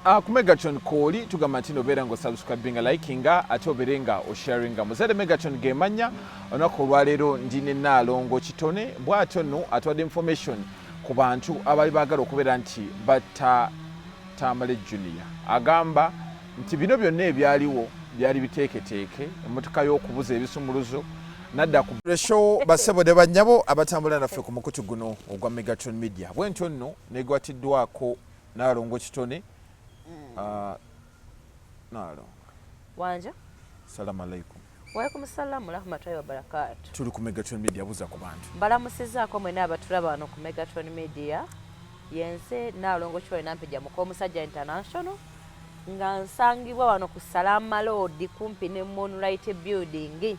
Ku Megatron kooli tugamba nti nobeera nga osubscribinga, likinga, ate obeere nga osharinga. Muzadde Megatron gemanya. Olunaku olwaleero ndi ne Naalongo Kitone. Bw'atyo nno atwadde information ku bantu abali baagala okubeera nti batta Tamale Junior. Agamba nti bino byonna ebyaliwo byali biteeketeeke, emmotoka y'okubuza ebisumuluzo nadda ku show. Basebo ne bannyabo abatambula naffe ku mukutu guno ogwa Megatron Media, bwentyo nno negwatiddwako Naalongo Kitone. Naalongo. Wanja. Salamu alaikum. Waalaikum salamu rahmatullahi wabarakatu. Tuli ku Megatron Media, buza ku bantu. Mbalamusizaako mwena abatulaba wano ku Megatron Media. Yenze Naalongo Kitone Nampijja, muka omusajja international, nga nsangibwa wano ku Salama Road, kumpi ne Moonlight Building.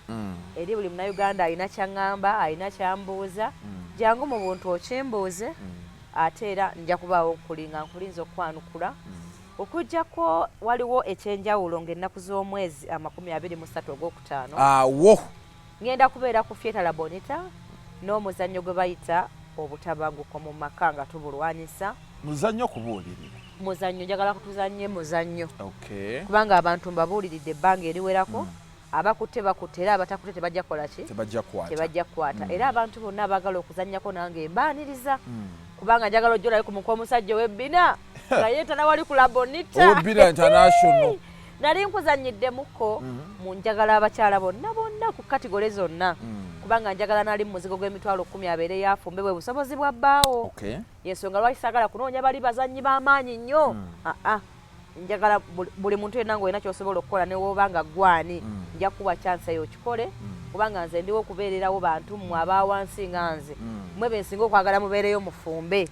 Eri buli Munauganda alina kyaŋŋamba, alina kyambuuza, jangu mu buntu okimbuuze. Ate era nja kubaawo okulinga nkulinza okukwanukula. Okuggyako waliwo ekyenjawulo, ng'ennaku z'omwezi 23 ogwokutaano Awo ngenda kubeera ku Theatre La Bonita n'omuzannyo gwe bayita Obutabanguko mu Maka nga Tubulwanyisa. Muzannyo okubuulirira? Muzannyo, njagala kutuzannye muzannyo kubanga abantu mbabuuliridde ebbanga eriwerako. Abakutte bakutte, era abatakutte tebajja kukola ki? Tebajja kukwata. Tebajja kukwata. Era abantu bonna abaagala okuzannyako nange mbaaniriza, kubanga njagala ojja olabe ku muka omusajja ow'ebbina nga yeetala wali ku Labonita. Owebbina international. Nali nkuzannyiddemuko mu njagala abakyala bonna bonna ku category zonna, kubanga njagala nali mu muzigo gw'emitwalo 10 abeereyo afumbe, bwe busobozi bwa bbaawo. Yensonga lwaki saagala kunoonya bali bazannyi b'amaanyi nnyo. Aa, njagala buli muntu yenna ng'olina ky'osobola okukola, ne wooba nga gwani, nja kuwa chance eyo okikole, kubanga nze ndiwo okubeererawo bantu mmwe abawansi nga nze. Mmwe bensinga okwagala mubeereyo mufumbe,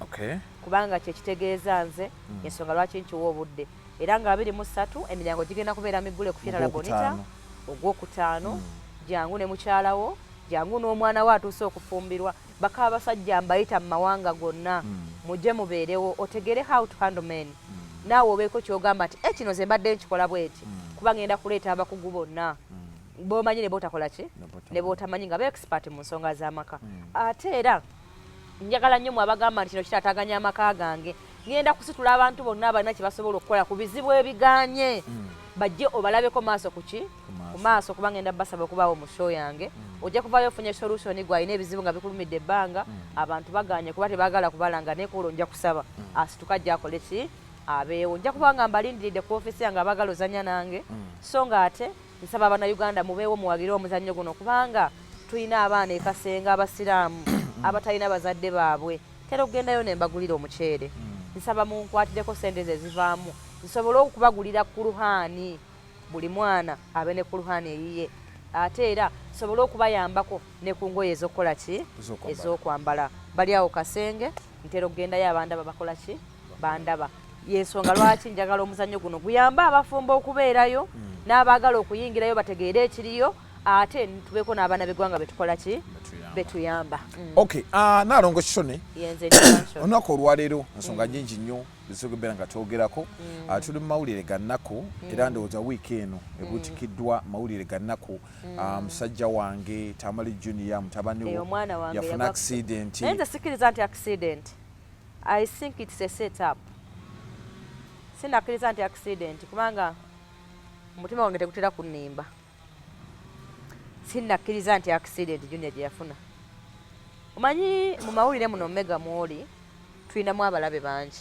kubanga kyekitegeeza nze. Ensonga lwaki nkiwa obudde, era nga 23 emiryango gigenda kubeera miggule ku Theatre La Bonita. Ogwokutaano. Ogwokutaano. Jangu ne mukyalawo, jangu n'omwana we atuuse okufumbirwa. Baka abasajja mbayita mu mawanga gonna, mujje mubeerewo otegere how to handle men. Naawe obeeko kyogamba nti, "E, kino ze mbadde nkikola bweti," kuba ngenda kuleeta abakugu bonna bomanyi ne botakola ki, ne botamanyi, nga ba expert mu nsonga z'amaka. Ate era njagala nnyo mwe abagamba nti kino kitaataaganya amaka gange. Ngenda kusitula abantu bonna abalina kye basobola okukola ku bizibu ebiganye, bajje obalabeko maaso ku ki, ku maaso, kuba ngenda basaba okubaawo mu show yange. Ojja kuvaayo ofunye solution. Gwe alina ebizibu nga bikulumidde ebbanga, abantu baganye kuba tebaagala kubalanga, naye kuolwo nja kusaba asituka ajja akole ki, abeewo. Nja kuba nga mbalindiridde ku ofiisi yange abaagala ozanya nange. So nga ate nsaba Abannayuganda mubeewo muwagire omuzannyo guno, kubanga tulina abaana ekasenga abasiraamu abatalina bazadde baabwe. Tera okugendayo ne mbagulira omuceere. Nsaba munkwatireko sente ezo ezivaamu nsobole okubagulira kuluhaani, buli mwana abe ne kuluhaani eyiye, ate era nsobole okubayambako ne ku ngoye ez'okukola ki, ez'okwambala. Bali awo Kasenge, ntera okugendayo, abandaba bakola ki, bandaba. Yensonga lwaki njagala omuzannyo guno guyambe abafumbo okubeerayo n'abaagala okuyingirayo bategeere ekiriyo, ate tubeeko n'abaana b'eggwanga betukola ki, betuyamba. Okay, Naalongo Kitone, Yenze international. Olunaku olwaleero ensonga nyingi nnyo ezikubeera nga twogerako. Tuli mu mawulire ga nnaku, era ndowooza wiiki eno ebuutikiddwa mawulire ga nnaku. Musajja wange Tamale Junior, mutabani wo omwana wange yafuna accident. Naye nze sikkiriza nti accident. I think it's a set up. Sinakkiriza nti accident, kubanga omutima gwange tegutera kunnimba. Sinakkiriza nti accident Junior gye yafuna. Omanyi mu mawulire muno, mega mwoli tulinamu abalabe bangi,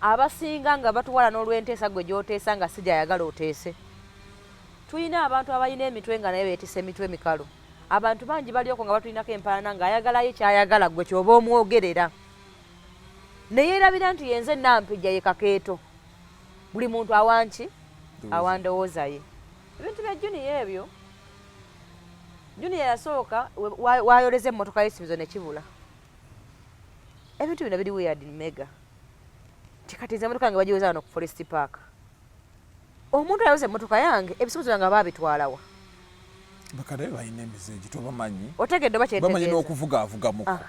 abasinga nga batuwala n'olwenteesa gwe gy'oteesa nga si gyayagala oteese. Tulina abantu abalina emitwe nga naye beetisa emitwe emikalu. Abantu bangi bali okwo nga batulinako empaana, ng'ayagalayo kyayagala gwe kyoba omwogerera, neyeerabira nti yenze Nampijja, ye Kakeeto. Buli muntu awanki awandowooza ye. Ebintu bya Junior ebyo, Junior yasooka wayoleza emmotoka y'ekisuubizo ne kibula. Ebintu bino biri weird, mega nti kati nze emmotoka yange bagiweza wano ku Forest Park. Omuntu ayoza emmotoka yange, ebisuubizo byange aba abitwalawa? Bakadde be balina emize egyo, tobamanyi. Otegedde oba bamanyi kyentegeeza? N'okuvugaavugamuko.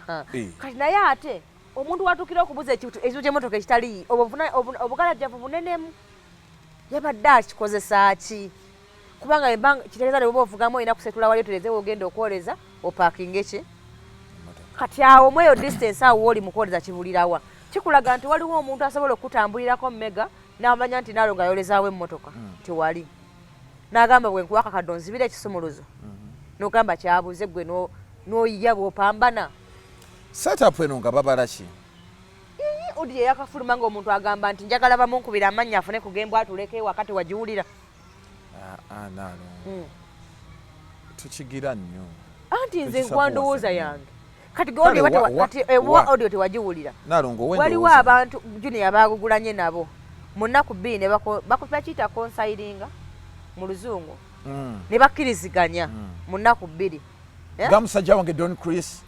Kati naye ate omuntu watuukira okubuza ekintu ky'emmotoka ekitali obugalajjavu bunenemu, yabadde akikozesa ki? Kubanga ebbanga kitegeeza ne bwoba ovugamu olina kusetula wali otereze wogenda okwoleza opaakinge ki. Kati awo mweyo distance awo wooli mukwoleza kibulirawa? Kikulaga nti waliwo omuntu asobola okutambulirako mega n'amanya nti Naalongo ayolezaawo emmotoka. Tewali n'agamba bwe nkuwa akakadde onzibira ekisumuluzo, n'ogamba kyabuze gwe n'oyiya bw'opambana. Setup eno nga babala ki? Odi eyakafuluma ng'omuntu agamba nti njagala bamunkubira amannya afune kugembwa atuleke ewaka, tewagiwulira? Ah, ah, Naalongo, tukigira nnyo. Anti nze Tukisavuwaza nkuwa ndowooza nnyo. yange kati. Kale, Kati ewa audio tewagiwulira? Naalongo, Waliwo wendowooza. abantu Junior bagugulanye nabo mu nnaku 2 ne bakiyita counselling mu luzungu, ne bakkiriziganya mu nnaku 2. Eh? Nga musajja wange Don Chris.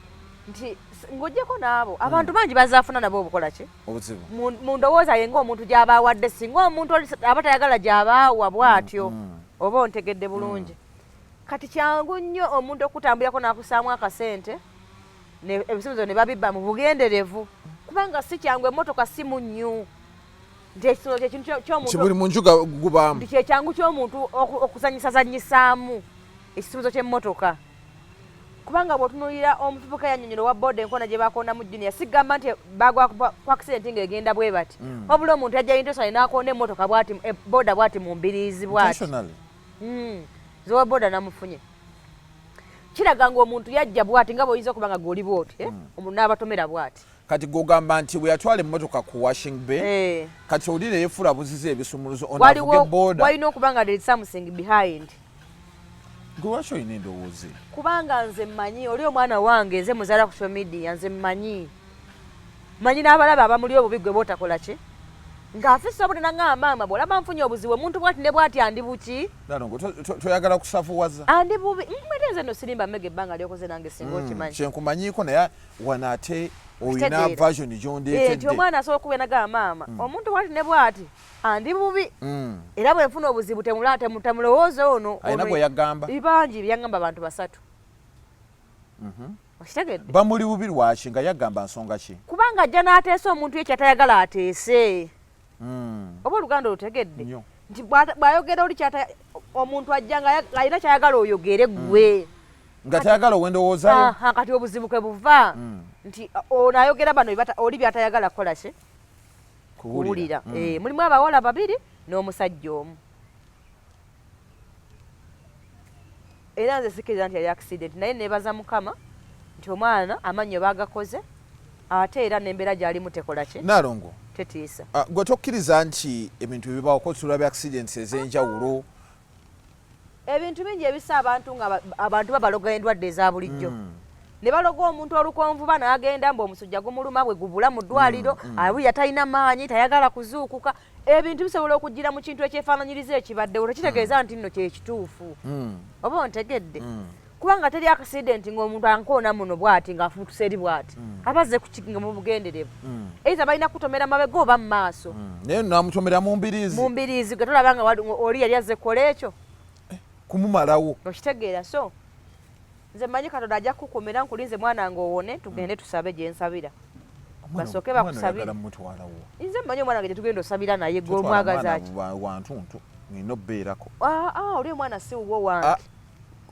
Nti ng'oggyeko n'abo abantu bangi bazaafuna nabo obukola ki? Obuzibu. Mu ndowooza ye ng'omuntu gy'aba awadde, singa omuntu aba tayagala gy'aba awa bw'atyo. Oba ontegedde bulungi? Kati kyangu nnyo omuntu okutambulirako n'akusaamu akasente ebisuubizo ne babibba mu bugenderevu, kubanga si kyangu, emmotoka si munnyu nti ekisolo kyekintu nti ky'omuntu buli munju gubaamu. Nti kyekyangu ky'omuntu okuzanyisazanyisaamu ekisuubizo ky'emmotoka, kubanga bw'otunuulira omuvubuka yannyonnyola owa boda enkona gye bakondamu Junior, sigamba nti bagwa ku accident ng'egenda bwe bati, wabula omuntu yajja intentionally n'akonda emmotoka bw'ati, boda bw'ati mu mbiriizi bw'ati. Intentionally. Nze owa boda namufunye, kiraga ng'omuntu yajja bw'ati nga bw'oyinza okuba nga gw'oli bw'oti, eh? Omuntu n'abatomera bw'ati. Kati gwogamba nti bwe yatwala emmotoka ku washing bay, kati oli neyefuula buziza ebisumuluzo ono avuga Waliwo eboda. Walina okuba nga there is something behind. Gwe lwaki olina endowooza eyo? Kubanga nze mmanyi oli omwana wange, nze muzaala ku social media, nze mmanyi manyi n'abalaba abamuli obubi. Gwe bootakola ki ng'afisa obudde nangamba maama bw'olaba nfunye obuzibu omuntu bwati ne bwati andi buki. Nalongo, toyagala kusavuwaza. Andi bubi mwete. Nze no sirimba mmega ebbanga lyokoze nange singa okimanyi. Kyenkumanyiiko, naye wano ate olina Kitegeera. version Eh, nti gyondeetedde. Omwana asobola okubeera nagamba maama omuntu bwati ne bwati andi bubi, era bwe nfuna obuzibu temulowooza ono. Alina gwe yagamba? Bangi byaŋŋamba, abantu basatu. Okitegedde? Bamuli bubi lwaki? Nga yagamba nsonga ki? Kubanga ajja n'ateesa omuntu ye kyatayagala ateese. Oba oluganda olutegedde? Nnyo. Nti bw'ayogera oli kyata omuntu ajja nga alina kyayagala oyogere ggwe. Nga tayagala owendowoozayo. Aha, kati obuzibu kwe buva nti ono ayogera bano oli byatayagala kukola ki? Kuwulira. Eh, mulimu abawala babiri n'omusajja omu. Era nze sikkiriza nti yali accident, naye nebaza Mukama nti omwana amannyo baagakoze, ate era n'embeera gy'alimu tekola ki? Nalongo. Tetiisa. Ah, gwe tokkiriza nti ebintu ebibaawo ko tulabye accidents ez'enjawulo? Ebintu bingi ebisa abantu nga abantu babaloga endwadde eza bulijjo, ne baloga omuntu olukonvuba n'agenda mbu omusujja gumuluma, bwe gubula mu ddwaliro, awulira talina maanyi, tayagala kuzuukuka. Ebintu bisobola okugira mu kintu ekyefaananyiriza ekibaddewo, tekitegeeza nti nno kyekituufu. Oba ontegedde? Kubanga teri accident ng'omuntu ankoona muno bw'ati ng'afubutuse eri bw'ati, aba azze kukikinga mu bugenderevu. Either balina kutomera mabega oba mu maaso. Naye namutomera mu mbiriizi. Mu mbiriizi, gwe tolaba nga oli yali azze kukola ekyo. Kumumalawo. Okitegeera? So nze mmanyi Katonda ajja kukukumira. Nkulinze mwana nga owone, tugende tusabe gye nsabira, basooke Omwana bakusabire. oyagala mumutwalawo? Nze mmanyi omwana nga gye tugenda osabira, naye gwe Totwala omwagaza mwana ki? Wantuntu nina obbeerako. Ah, ah, oli omwana si wuwo, wange. Ah,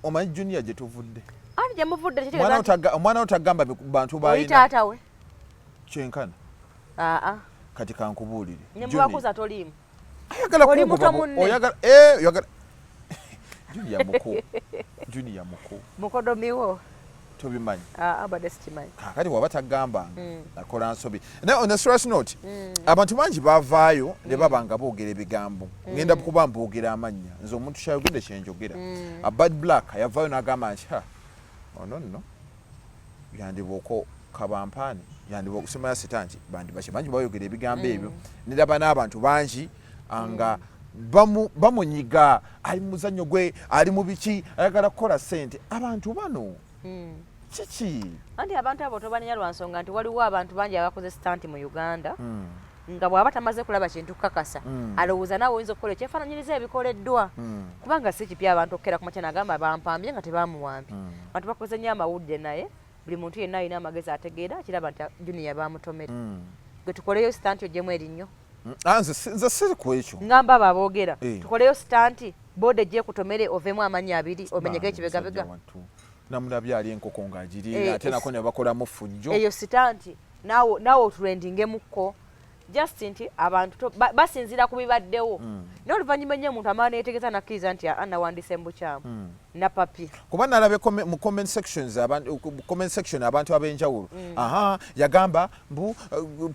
omanyi Junior gye tuvudde. Anti gye muvudde Omwana kitegeeza nti omwana wo tagamba bantu oli balina taata we. Kyenkana. Aa. Kati kankubuulire. Ne Junior, mubakuza toliimu. Ayagala Oli kungoba muto munne. Oyagala, eh, oyagala Junior muko, Junior muko. Mukodomiwo. Tobimanyi? Aa, badde sikimanyi. Kakati waba tagambanga, akola nsobi. Naye on a serious note, abantu bangi bavaayo ne baba nga boogera ebigambo. Ngenda kuba mboogera amannya, nze omuntu kyayogedde kyenjogera. A Bad Black yavaayo n'agamba nti ha, ono nno yandiba kabampaani, yandiba simanya sitanki bandibaki. Bangi bayogera ebigambo ebyo, niraba n'abantu bangi nga bamunyiga, ali mu muzannyo gwe, ali mu biki, ayagala kukola ssente. Abantu bano kiki? Anti abantu abo tobanenya lwa nsonga nti waliwo abantu bangi abakoze stunt mu Uganda, nga bw'aba tamaze kulaba kintu kukakasa, alowooza naawe oyinza okukola ekyefaananyiriza ebikoleddwa, kubanga si kipya abantu okukera ku makya nagamba bampambye nga tebamuwambye. Abantu bakoze nnyo amawulire, naye buli muntu yenna alina amagezi ategeera kiraba nti Junior bamutomera. Gwe tukoleyo stunt ogyemu erinnyo? Ah, nze siri ku ekyo. Ngamba abo aboogera. Eh. Tukoleyo stunt, boda ejje ekutomere, ovemu amannya abiri, omenyeko Bambi, ekibegabega. musajja wattu. Namulabye ali enkoko ng'agiriira, Eh, ate nako ne bakolamu ffujjo. Eyo stunt. Naawe otrendingemukko, just nti abantu basinziira ku bibaddewo. Naye oluvannyuma ennyo omuntu amala neyetegeeza, nakkiriza nti aa, nawandiise mu bukyamu, napapye. Kuba nalabye mu comment sections, abantu mu comment section, abantu ab'enjawulo, aha, yagamba mbu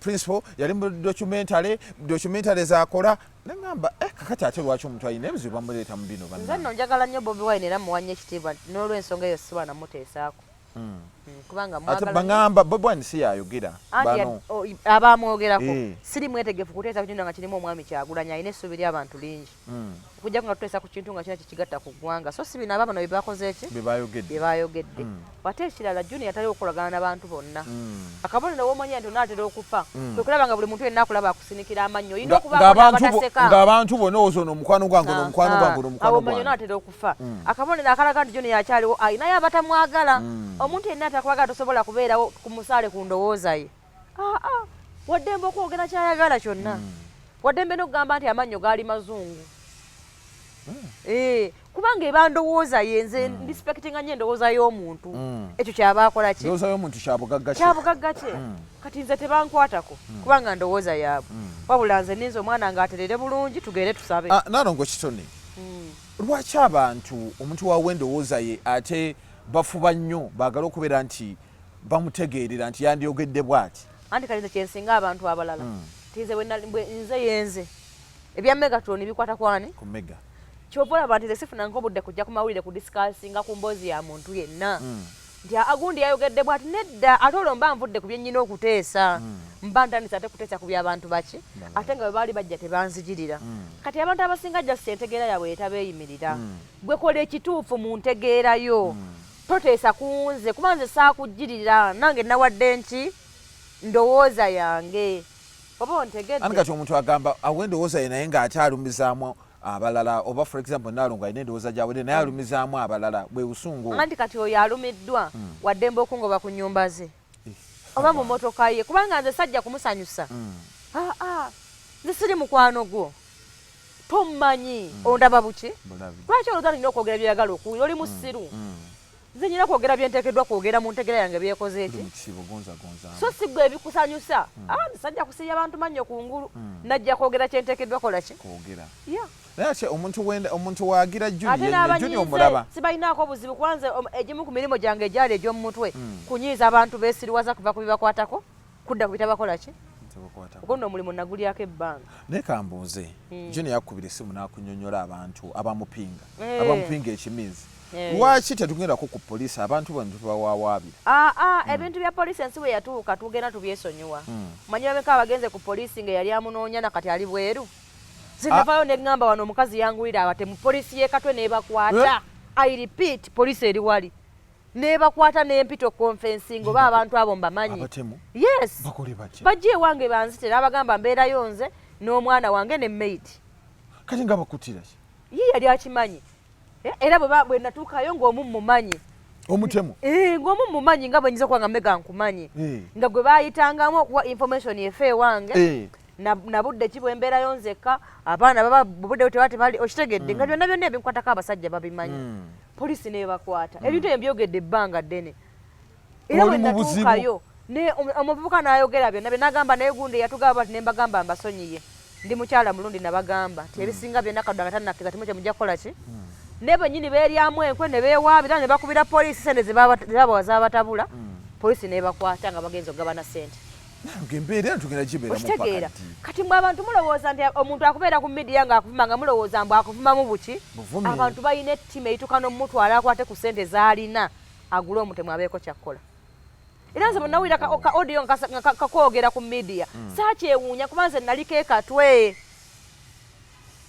principal yali mu documentary zakola. Neŋŋamba, eh, kakati ate lwaki omuntu alina ebizibu bamuleeta mu bino? Nze banna nno njagala nnyo Bobi Wine era muwanye ekitiibwa, n'olwensonga eyo siba namuteesaako, kubanga ate mwagala nnyo. Baŋŋamba Bobi Wine si yayogera Anti bano. Abamwogerako. Siri mwetegefu kuteesa ku kintu nga kirimu omwami Kyagulanyi, alina essuubi ly'abantu lingi, okujjako nga tuteesa ku kintu nga kirina kyekigatta ku ggwanga, so si bino aba bano bye bakoze ki, bye bayogedde. Bye bayogedde. Ate ekirala, Junior tali okukolagana n'abantu bonna. Akabonero w'omanya nti onaatera okufa kwe kulaba nga buli muntu yenna akulaba akusinikira amannyo, olina okubaako n'abataseka. Ng'abantu bonna ozo omukwano gwange, ono omukwano gwange, ono awo omukwano omanya gwange. onaatera okufa. Akabonero akalaga nti Junior akyaliwo, alinayo abatamwagala. Omuntu yenna atakwagala tosobola kubeerawo ku musaale ku ndowooza ye. Aa, waddembe okwogera kyayagala kyonna, waddembe n'okugamba nti amannyo gaali mazungu. Eh, kubanga eba ndowooza ye. Nze respectinga nnyo endowooza y'omuntu. Ekyo kyaba akola ki? Ndowooza y'omuntu kyabugagga kye. Kyabugagga kye. Kati nze tebankwatako kubanga ndowooza yaabwe, wabula nze ninze omwana ng'aterere bulungi, tugende tusabe. Ah, Nalongo Kitone, lwaki abantu omuntu wawe endowooza ye ate bafuba nnyo baagala okubeera nti bamutegeerera nti yandyogedde bw'ati? Anti kati nze kyensinga abantu abalala, nti nze nze yenze ebya Megatron bikwata kwani? Ku Mega. Kyova olaba nti nze sifunanga obudde kujja ku mawulire kudiscussinga ku mboozi ya muntu yenna nti agundi yayogedde bwati. Nedda, ate olwo mba nvudde ku byennyina okuteesa, mba ntandise ate kuteesa ku by'abantu baki, ate nga bwe baali bajja tebanzigirira. Kati abantu abasinga just entegeera yaabwe etabeeyimirira. Gwe kola ekituufu mu ntegeerayo, toteesa ku nze, kuba nze saakugirira, nange nawadde nki ndowooza yange, oba ontegedde? Anti kati omuntu agamba awa endowooza ye naye ng'ate alumizaamu abalala, oba for example Naalongo alina endowooza gyawedde naye alumizaamu abalala, bwe busungu obwo. Anti kati oyo alumiddwa waddembe okungoba ku nnyumba ze oba mu motoka ye, kubanga nze sajja kumusanyusa. Aa, nze siri mukwano gwo, tommanyi, ondaba buki? Bulabi. Lwaki olowooza nina okwogera byeyagala okuwulira? Oli musiru? Nze nyina kwogera byenteekeddwa kwogera mu ntegera yange byekoze tuli eki. Mu kisiibo gonzagonzaamu. So si gwe ebikusanyusa. Ah, nze sajja kusiiya bantu mannyo kungulu, najja kwogera kyenteekeddwa kola ki? Kwogera. Yeah. Naye ate omuntu omuntu waagira Ate Junior Junior n'abanyiize omulaba. Sibalinaako obuzibu, kubanze egimu ku mirimu gyange egyali egy'omu mutwe kunyiiza abantu beesiriwaza kuva ku bibakwatako kudda ku bitabakola ki. Tebakwatako. Ogwo nno omulimu nagulyako ebbanga. Naye kambuuze, Junior yakubira essimu n'akunyonyola abantu abamupinga, abamupinga ekimizi. Lwaki tetugendako ku poliisi, abantu bano tubawawaabira? Aa, ebintu bya poliisi, ensi bwe yatuuka tugenda tubyesonyiwa. Manyi bameka abagenze ku poliisi nga yali amunoonya nakati ali bweru? Zinavayo neŋŋamba wano omukazi yangulira abatemu, poliisi y'e Katwe n'ebakwata. I repeat, poliisi eri wali n'ebakwata n'empito confessing oba abantu abo mbamanyi. Abatemu? Yes. Bakole batya? Bajja ewange banzite, n'abagamba mbeerayo nze n'omwana wange ne maid. Kati nga bakutira ki? Ye yali akimanyi. Eh, era bwe natuukayo ng'omu mumanyi. Omutemu? Eh, ng'omu mumanyi, nga bwe nyinza okuba nga Mega nkumanyi, nga gwe baayitangamu okuwa information efe ewange. Na budde ki bwe mbeerayo nzekka, abaana baba bubudde bwe teba tebali, okitegedde, nga byonna byonna ebinkwatako abasajja babimanyi. Poliisi n'ebakwata. Ebintu ebyo mbyogedde ebbanga ddene, era Oli bwe mu buzibu. natuukayo ne omuvubuka n'ayogera byonna bye n'agamba, naye gundi yatugamba bati, ne mbagamba mbasonyiye, ndi mukyala mulundi, nabagamba nti ebisinga byonna Katonda nga tannakkiriza timu kyemujja kukola ki, ne bennyini beeryamu enkwe ne beewaabira ne bakubira poliisi sente zebabawa zabatabula, poliisi n'ebakwata nga bagenza okugabana sente. Embeera eno tugenda gibeeramu paka Okitegeera? ddi? Kati mwe abantu mulowooza nti omuntu akubeera ku media ng'akuvuma, nga mulowooza mbu akuvumamu buki? Buvumi. Abantu balina ettima erituuka n'omumutwala akwate ku sente z'alina agule omutemu abeeko kyakkola. Era nze bwe nawulira ka audio nga kakwogera ku media, saakyewuunya, kuba nze naliko e Katwe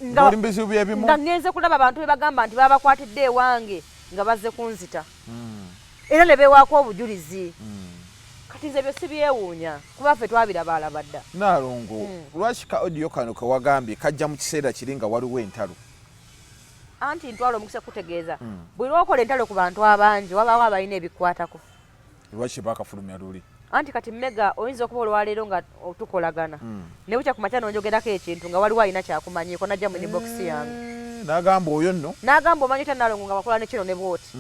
Ng'oli mu bizibu byebimu. Nga ŋŋenze kulaba abantu be bagamba nti babakwatidde ewange nga bazze kunzita, era ne beewaako obujulizi. Kati nze ebyo sibyewuunya, kuba ffe twabiraba alaba dda. Naalongo, lwaki ka audio kano kewagambye kajja mu kiseera kiri nga waliwo entalo? Anti ntwala omukisa kutegeeza, buli lwokola entalo ku bantu abangi, wabaawo abalina ebikwatako. Lwaki bakafulumya luli? Anti kati Mega, oyinza okuba olwaleero nga tukolagana, ne bukya ku makya n'onjogerako ekintu nga waliwo alina kyakumanyiiko, najja mu inbox yange. Eh, n'agamba oyo nno. N'agamba omanyi otya Nalongo nga wakola ne kino ne bwoti?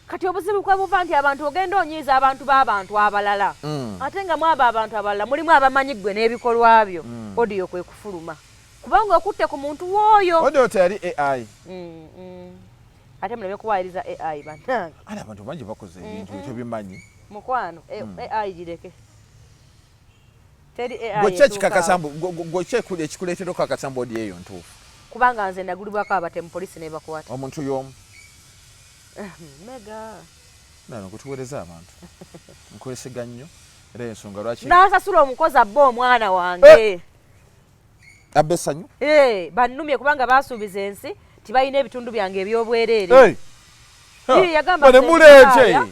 Kati obuzibu kwe buva nti abantu ogenda onyiiza abantu b'abantu abalala, ate nga mwabo abantu abalala mulimu abamanyi ggwe n'ebikolwa byo. Audio kwe kufuluma kubanga okutte ku muntu w'oyo. Audio teyali AI. Ate muleme kuwaayiriza AI, bannange. Ate abantu bangi bakoze ebintu tebimanyi. Mukwano, AI gireke, teri AI Gwe ki ekikakasa etuuka awo. Mbu gwe ki ekikuleetera okukakasa mbu audio eyo ntuufu? Kubanga nze nagulibwako abatemu, polisi nebakwata. Omuntu y'omu? Mega. Nano kutuweereza abantu nkwesiga nnyo, era ensonga lwaki N'asasula omukozi abba omwana wange. Abba essanyu. Eh, bannumye kubanga basuubiza ensi tibalina ebitundu byange ebyobwereere. Hey! Ye yagamba Bane nze muleete. Nkaaya,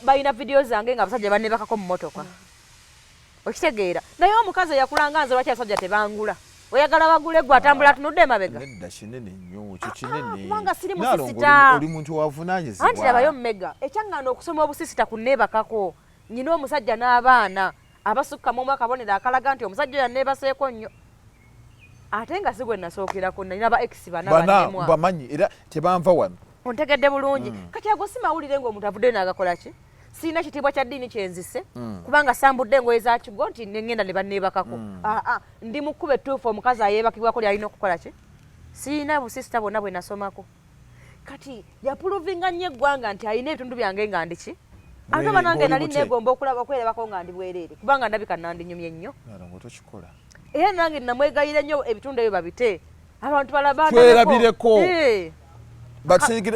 balina vidiyo zange nga abasajja bannebakako mu motoka, okitegeera? Naye omukazi eyakulanga nze, lwaki abasajja tebangula? Oyagala bagule gwe atambula atunudde emabega? Nedda, kinene nnyo ekyo, kinene. Kubanga siri Naalongo, musisita. Oli muntu wavunaanyizibwa. Anti labayo mega ekyaŋŋaana okusoma obusisita ku neebakako, nyina omusajja n'abaana abasukka mu omu, akabonero akalaga nti omusajja oyo anneebaseeko nnyo, ate nga si gwe nasookerako, nalina ba ex bana. Bana. Bannemwa. Bamanyi era tebanva wano. Ontegedde bulungi? Kati ago si mawulire ng'omuntu avuddeyo n'agakola ki? Sirina kitiibwa kya ddiini kyenzise, kubanga sambudde engoye za kigo nti neŋŋenda ne banneebakako. Aa, ndi mu kkuba ettuufu. Omukazi ayeebakibwako lyalina okukola ki? Sirina busisita bwonna bwe nasomako. Kati yaprovinga nnyo eggwanga nti alina ebitundu byange nga ndi ki, ate oba nange ng'oli nali bute. neegomba okulaba okwerabako nga ndi bwereere, kubanga ndabika nandinyumye nnyo. Naalongo, tokikola. Era nange namwegayira nnyo ebitundu ebyo babite abantu balaba. Twerabireko. Eh.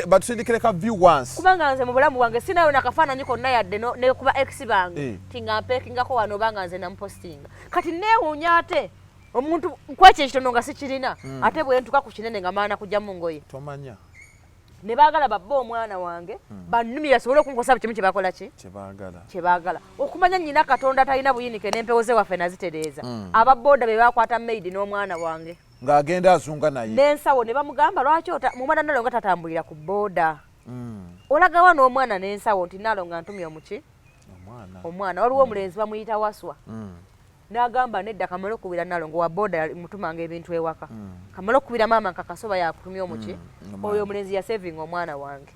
Batusindikire ka view once. Kubanga nze mu bulamu bwange sinayo nakafaananyi konna yadde nekuba ex bange ti nga mpeekingako wano oba nga nze namupostinga. Kati neewuunya ate omuntu nkwekyo ekitono nga sikirina, ate bwe ntuka ku kinene nga maana kujja mu ngoye. Tomanya. Ne baagala babbe omwana wange, bannumye basobole okunkosa buli kimu kye bakola ki kyebaagala. Kyebaagala. Okumanya nnyina Katonda talina buyinike n'empewo ze waffe nazitereeza. Ababooda be bakwata maid n'omwana wange Ng'agenda azunga naye. N'ensawo ne bamugamba, lwaki ota mumwana nalo nga tatambulira ku booda, olagawa n'omwana n'ensawo nti nalo nga ntumye omuki Omwana. Omwana waliwo omulenzi bamuyita Waswa. N'agamba nedda, kamale okubira nalo nga wa booda mutumanga ebintu ewaka, kamale okubira maama nkakasoba yakutumya omuki Omwana. Oyo omulenzi yasavinga omwana wange.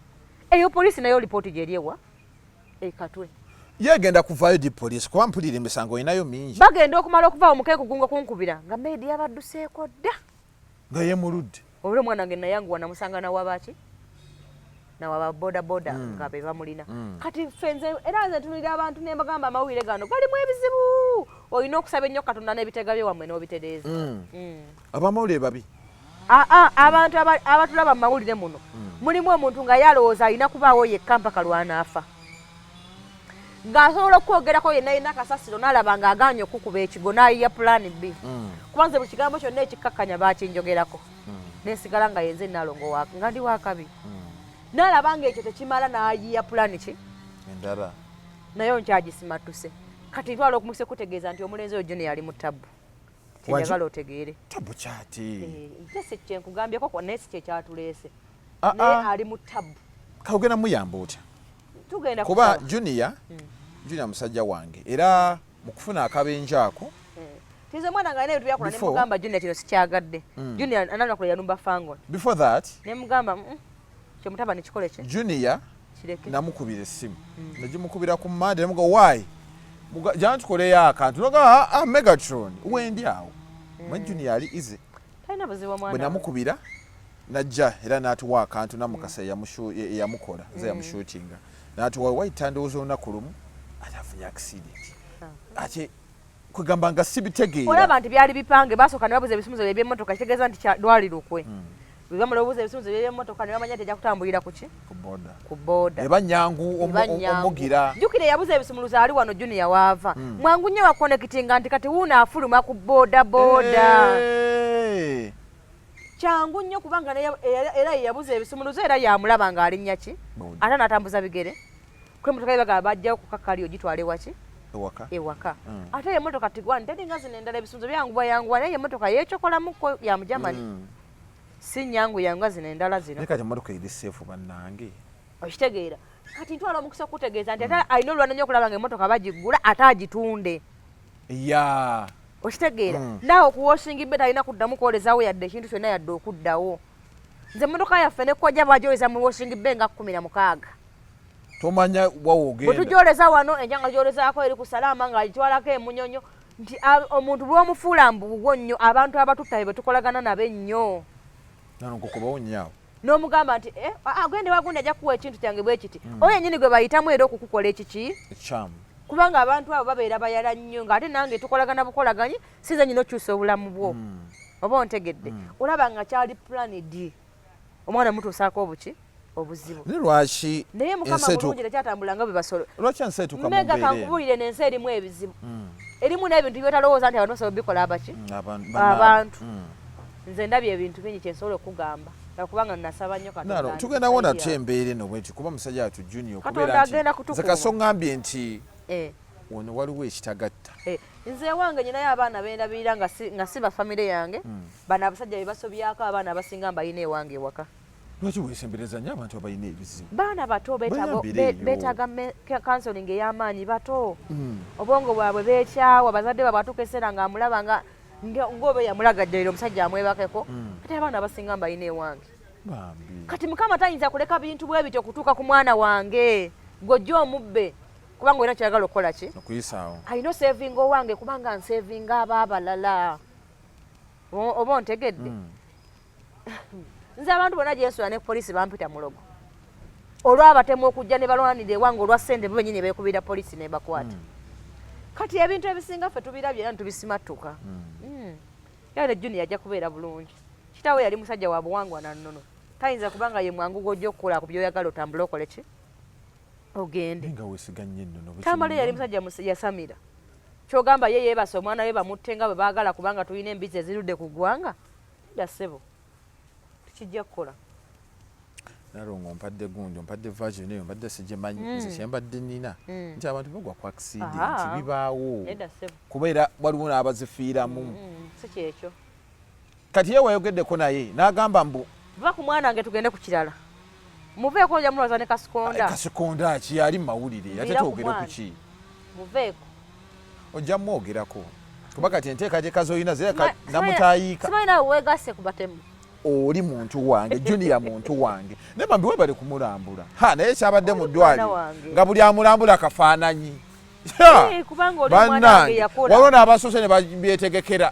Eyo poliisi nayo lipooti gyeri ewa ekatwe. Yegenda kuvaayo di poliisi, kuba mpulira emisango olinayo mingi. Bagenda okumala okuvaawo mukeekugunga kunkubira nga maid yabadduseeko dda. Nga yemuludde. Olwo omwana wange nayanguwa namusanga nawabaki, nawaba boda boda nga be bamulina. Kati ffe nze era nze ntunulira abantu ne mbagamba amawulire gano galimu ebizibu, olina okusaba ennyo Katonda n'ebitega bye wammwe n'obitereeza. Abamawulire babi. Aa, abantu abatulaba mu mawulire muno mulimu omuntu nga yalowooza alina kubaawo yekka mpaka lwanaafa, ng'asobola okwogerako yenna yenna kasasiro n'alaba ng'agaanye okukuba ekigo n'ayiya plan B. Kuba nze buli kigambo kyonna ekikkakkanya bakinjogerako, nensigala nga yenze Nalongo nga ndi wakabi. N'alaba ng'ekyo tekimala n'ayiya plan ki endala. Naye nkyagisimattuse. Kati ntwala okumukisa okutegeeza nti omulenzi oyo Junior ali mu tabbu, kyenjagala otegeere. Tabu kyati? Eh, nte si kyenkugambyeko, naye si kyekyatuleese. Ah, Naye ah. ali mu tabbu. Kawugenda muyamba otya? Tugenda Kuba kusaba. Junior musajja wange, era mu kufuna akabenje ako Tize omwana nga alina ebintu byakola. Before- Nemugamba Junior kino sikyagadde. Junior ananakula yalumba fangon. Before that, Nemugamba, kyomutabani kikole ki Junior kireke." Namukubira essimu, nagimukubira ku Mande, nemuga why jana tukoleyo akantu, noga ah, ah, Megatron wendi awo mm. Junior ali easy. Talina buzibu omwana Bwe wange. Namukubira najja era n'atuwa akantu namukasa eyamukola nze yamushutinga n'atuwa wayita ndowooza olunaku lumu ate afunye accident, ate kwegamba nga sibitegeera. Olaba nti byali bipange, basooka ne babuza ebisumuzo ebyemmotoka, kitegeeza nti lwali lukwe. Bwe bamala obuuza ebisumuzo ebyemmotoka ne bamanya nti ejja kutambulira ku ki? Ku boda. Ku boda. Eba nyangu Eba nnyangu. omugira. Jjukira eyabuza ebisumuluzo ali wano, Junior waava mwangu nnyo waconnectinga nti kati wuuno afuluma ku boda boda. Kyangu nnyo kubanga era yeyabuza ebisumuluzo era yamulaba ng'alinnya ki. Boda. Ate n'atambuza bigere kwemotoka ye, bagamba bajjawo ku kakali ogitwala ewaki? Ewaka. Ewaka. Ate emotoka tigwani teringa zino endala, ebisumuluzo byanguwa yanguwa, naye emotoka yekyokolamuko ya mu Germany, si nyangu yanga zino endala zino. Naye kati emotoka eri safe, bannange. Okitegeera? Kati ntwala omukisa okutegeeza nti ate alina olwana nnyo okulaba nga emotoka bagiggula ate agitunde. Okitegeera? Naawe okuwashinga bay talina kuddamu kwolezaawo yadde ekintu kyonna yadde okuddawo. Nze emotoka yaffe nekojja bagyoleza mu washing bay nga 16. Tomanya wawo ogenda. Bwe wano enjanga gyolezaako eri ku Salaama ng'agitwalako emunyonyo nti omuntu bw'omufuula mbugo nnyo, abantu abatutta bwe tukolagana nabo ennyo. Nkukubawo nnyo awo. N'omugamba nti eh, agende wagundi ajja kukuwa ekintu kyange bwe kiti. Oyo yennyini gwe bayitamu era okukukola ekiki ekikyamu. Kubanga abantu abo babeera bayala nnyo, ng'ate nange tukolagana bukolaganyi, sinze nyina okyusa obulamu bwo. Oba ontegedde? Olaba nga kyali planned, omwana mutuusaako obuki obuzibu. Naye lwaki Naye Mukama mulungi, tekyatambula nga bwe basolo. Lwaki ensi etuuka mu Mega mbeera eno? Kankubuulire, n'ensi erimu ebizibu, erimu n'ebintu byotalowooza nti abantu basobola bikola abaki Abantu. Abantu. Nze ndabye ebintu bingi, kyensobola okugamba kubanga nasaba nnyo Katonda Nalo tugenda wona tutya embeera eno bweti? Kuba musajja watu Junior Katonda okubeera nti agenda nze kutukuuma. Kaso ŋŋambye nti ono waliwo ekitagatta. Eh, nze ewange nyinayo abaana bendabirira nga si bafamire yange. Bano abasajja be basobyako abaana abasinga mbayina ewange ewaka. Lwaki weesembereza nnyo abantu abalina ebizibu? Baana bato Bayambire eyo. Beetaaga counseling ey'amaanyi. Bato, obwongo bwabwe beekyawa. Bazadde baabwe atuuka ekiseera ng'amulaba nga ng'oba yamulagajjalira omusajja amwebakeko. Kati abaana abasinga mbayina ewange. Bambi. Kati Mukama tayinza kuleka bintu bwe bityo okutuuka ku mwana wange gweojja omubbe, kubanga olina kyayagala okukola ki? Okuyisaawo. Alina osevinga owange, kubanga nsevinga aba abalala. Oba ontegedde? Nze abantu bonna gyensula ne polisi bampita mulogo olwabatemu okujja ne balwanira ewange olwa ssente, bo benyini beekubira polisi nebakwata. Kati ebintu ebisinga ffe tubirabye era ntubisimattuka. Era ne Junior ajja kubeera bulungi. Kitaawe yali musajja wa buwangwa na nnono, tayinza kubanga ye mwangu gw'ojja okukola ku byoyagala otambule okole ki ogende. Naye nga weesiga nnyo ennono bwe Tamale yali musajja yasamira. Kyogamba ye yeebasa omwana we bamutte nga bwe baagala, kubanga tulina embizi ezirudde ku ggwanga? Nedda ssebo, tekijja kukola. Nalongo, ompadde gundi, ompadde version eyo mbadde sigimanyi. Nze kyembadde nina nti abantu bagwa ku accident, bibaawo, Nedda ssebo. Kubeera waliwo n'abazifiiramu. Si kyekyo. Kati ye wayogeddeko naye n'agamba mbu Va ku mwana wange, tugende ku kirala. Muveeko, ojja mulwaza ne kasikonda. Kasikonda ki? Ali mu mawulire ate. Nviira ku Twogere ku mwana. ki? Muveeko. Ojja mwogerako, kuba kati enteekateeka z'olina zireka namutayiika. Simanyi nawe weegasse ku batemu. Oli muntu wange, Junior muntu wange, naye bambi webale kumulambula. Ha, naye kyabadde mu Oli ddwaliro mwana wange. nga buli amulambula kafaananyi. Eh, kubanga oli mwana wange. Bannange, Yakola. Waliwo n'abasoose ne babyetegekera,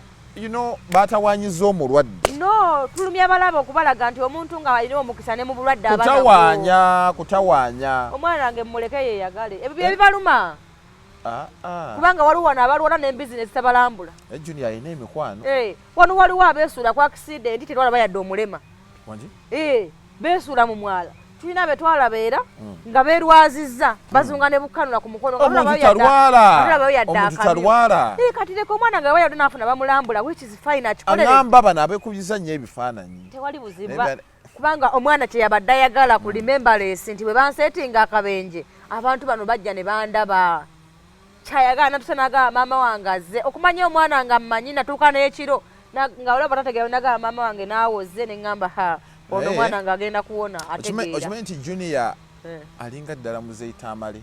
batawanyiza omulwadde. No tulumya balaba okubalaga nti omuntu nga alina omukisa ne mu bulwadde aba nabwo. Kutawaanya, kutawaanya. Omwana wange mumuleke yeeyagale, ebyo bye bibaluma. Ah, ah. Kubanga waliwo wano abalwala n'embizi ne zitabalambula. Eh, Junior alina emikwano. Eh, wano waliwo abeesuula ku accident, tetwalaba yadde omulema. Wangi? Eh, beesuula mu mwala. Tulina be twalaba era nga beerwazizza, bazunga ne bukanula ku mukono nga Omuntu tulabayo yadde- talwala. nga tulabayo yadde Omuntu akamyu. talwala. Eh, kati leka omwana nga wayadde naafuna bamulambula, which is fine, akikolere. Aŋŋamba bano abeekubiza nnyo ebifaananyi. Tewali buzibu. Naye Kubanga omwana kyeyabadde ayagala ku remembrance nti bwe banseetinga akabenje, abantu bano bajja ne bandaba. Kyayagala natuse nagamba maama wange azze okumanya omwana nga mmanyi natuuka n'ekiro nga olaba tategeera, nagamba maama wange naawe ozze, ne ŋŋamba ha, ono omwana nga agenda kuwona, ategeera. Okimanyi nti Junior alinga ddala Muzeyi Tamale?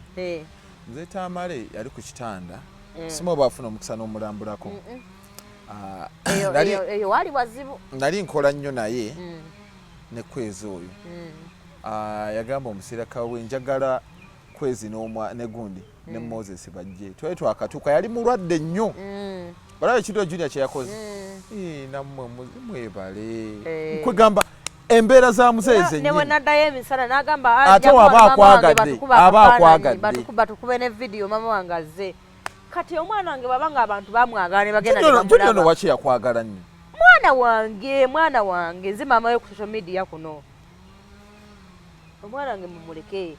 Muzeyi Tamale yali ku kitanda, simu oba afuna omukisa n'omulambulako. Ah, Eyo wali wazibu. Nali nkola nnyo naye ne Kwezi oyo. Ah, yagamba omusiraka we, njagala Kwezi ne gundi ne Moses bajje. Twali twakatuuka, yali mulwadde nnyo. Olaba ekintu Junior kyeyakoze? Eh, nammwe mwebale. Nkwegamba embeera za muzeeyi Ne bwe zennyini. naddayo emisana n'agamba, "Ah, Ate nja waba kuba maama wange akwagadde, batukube aba akafaananyi, akwagadde. batukube ne vidiyo maama wange azze." Kati omwana wange bwaba nga abantu bamwagala ne bagenda ne Junior ono bamulaba. waki yakwagala nnyo? Mwana wange, mwana wange, nze maama we ku social media kuno. Omwana wange mumuleke.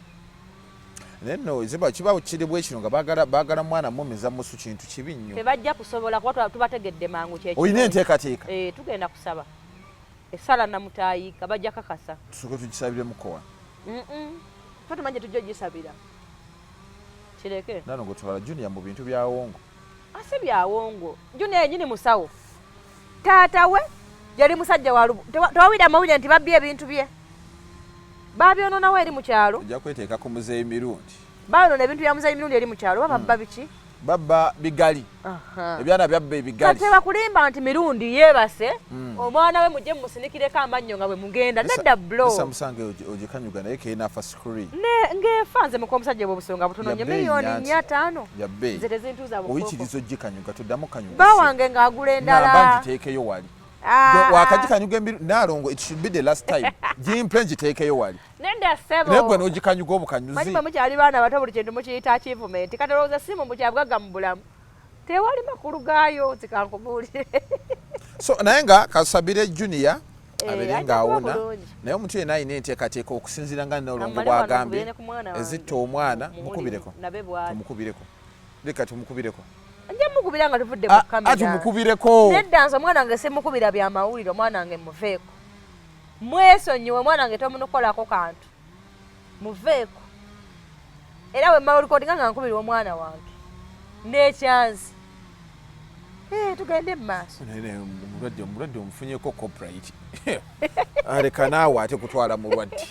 Naye nno ziba kiba kiri bwe kino nga baagala mwana mumeza musu, kintu kibi nnyo. Tebajja kusobola, kuba tubategedde mangu. Kyekirungi. Olina enteekateeka? Eh, tugenda kusaba essala namutayiika, bajja kakasa. Tusooke tugisabire mukowa. Fe tumanyi tujja ogisabira, kireke. Nano gwe Junior mu bintu bya wongo. Ase byawongo, Junior yenyini musawo. Taata we yali musajja wa tewawulira amawulire nti babbye ebintu bye, babyononawo eri mu kyalo? Ojja kweteeka ku Muzeeyi Mirundi. Bayonona ebintu bya Muzeeyi Mirundi eri mu kyalo, bababba biki? Babba bigali. Ebyana byabba ebigali. Kati bakulimba nti Mirundi yeebase omwana we mujje mumusinikireko amannyo nga bwe mugenda. Nedda blo. Samusange ogikanyuga naye kenafa screen. Ne ngefa nze muka omusajja bwe obusonga butono nnyo, miliyoni 4, 5. Yabbeeyi. Nze tezintuuza bukooko. Oyitiriza ogikanyuga, toddamu kanyuga. Ba wange ng'agula Namba endala. ngiteekeyo wali. Ah. Wakagikanyuga emiru Naalongo, it should be the last time. Gimpe ngiteekeyo wali. Nedda ssebo. Naye gwe n'ogikanyuga Manyi obukanyuzi. bwe mukyali baana bato buli kintu mukiyita achievement. Kati olowooza simu mukyabugagga mu bulamu? Tewali makulu gaayo, zikankubuulire. So naye nga kasabire Junior abeere Ajja kuba ng'awona. bulungi. Naye omuntu yenna alina enteekateeka okusinziira nga Nalongo Amale wano bw'agambye nkubire ne ku mwana wange. ezitta omwana, mukubireko. Nabe bw'ati. Tumukubireko, leka tumukubireko. Nja mukubira nga tuvudde mu Ah, kamera. ah, tumukubireko. Nedda, nze omwana wange simukubira byamawulire. Omwana wange muveeko, mwesonyiwe. Omwana wange tomunukolako kantu, muveeko. Era bwe mmala olikodinga nga nkubira omwana wange n'ekyansi. Eh, tugende mu maaso. Naye naye omulwadde omufunyeko copyright, aleka naawe ate kutwala mulwadde.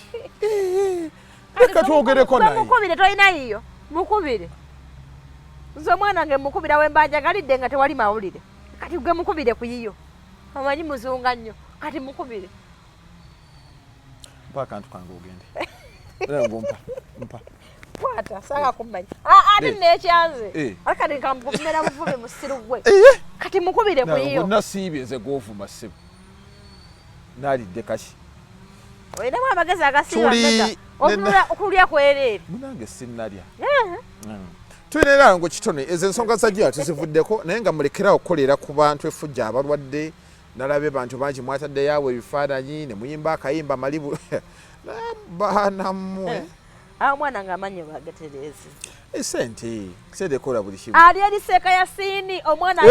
Leka twogereko naye. Mukubire, tolina yiyo, mukubire. Nze omwana wange mukubira we mba njagalidde nga tewali mawulire. Kati gwe mukubire ku yiyo, omanyi muzunga nnyo, kati mukubire. Mpa akantu kange ogende. Era ngompa mpa. Kwata, saga kumanya. Ah, ate nekyanze. Ate kati nkamuvumera buvumi musiru gwe. Kati mukubire ku yiyo. Nasiibye nze gwovuma ssebo, naalidde kaki. Olinamu amagezi agasiiba. Tuli meka otunula okulya kwereere. Munange sinnalya. Tulina era ngo kitone ezo ensonga za jira tuzivuddeko, naye nga mulekerawo okukolera ku bantu efujja abalwadde. Nalabye bantu bangi mwataddeyo awo ebifaananyi ne muyimba akayimba malibu baana mmwe. Awo omwana nga amannyo bagatereeze. Esente, sente ekola buli kimu. Ali eri seeka ya siini omwana.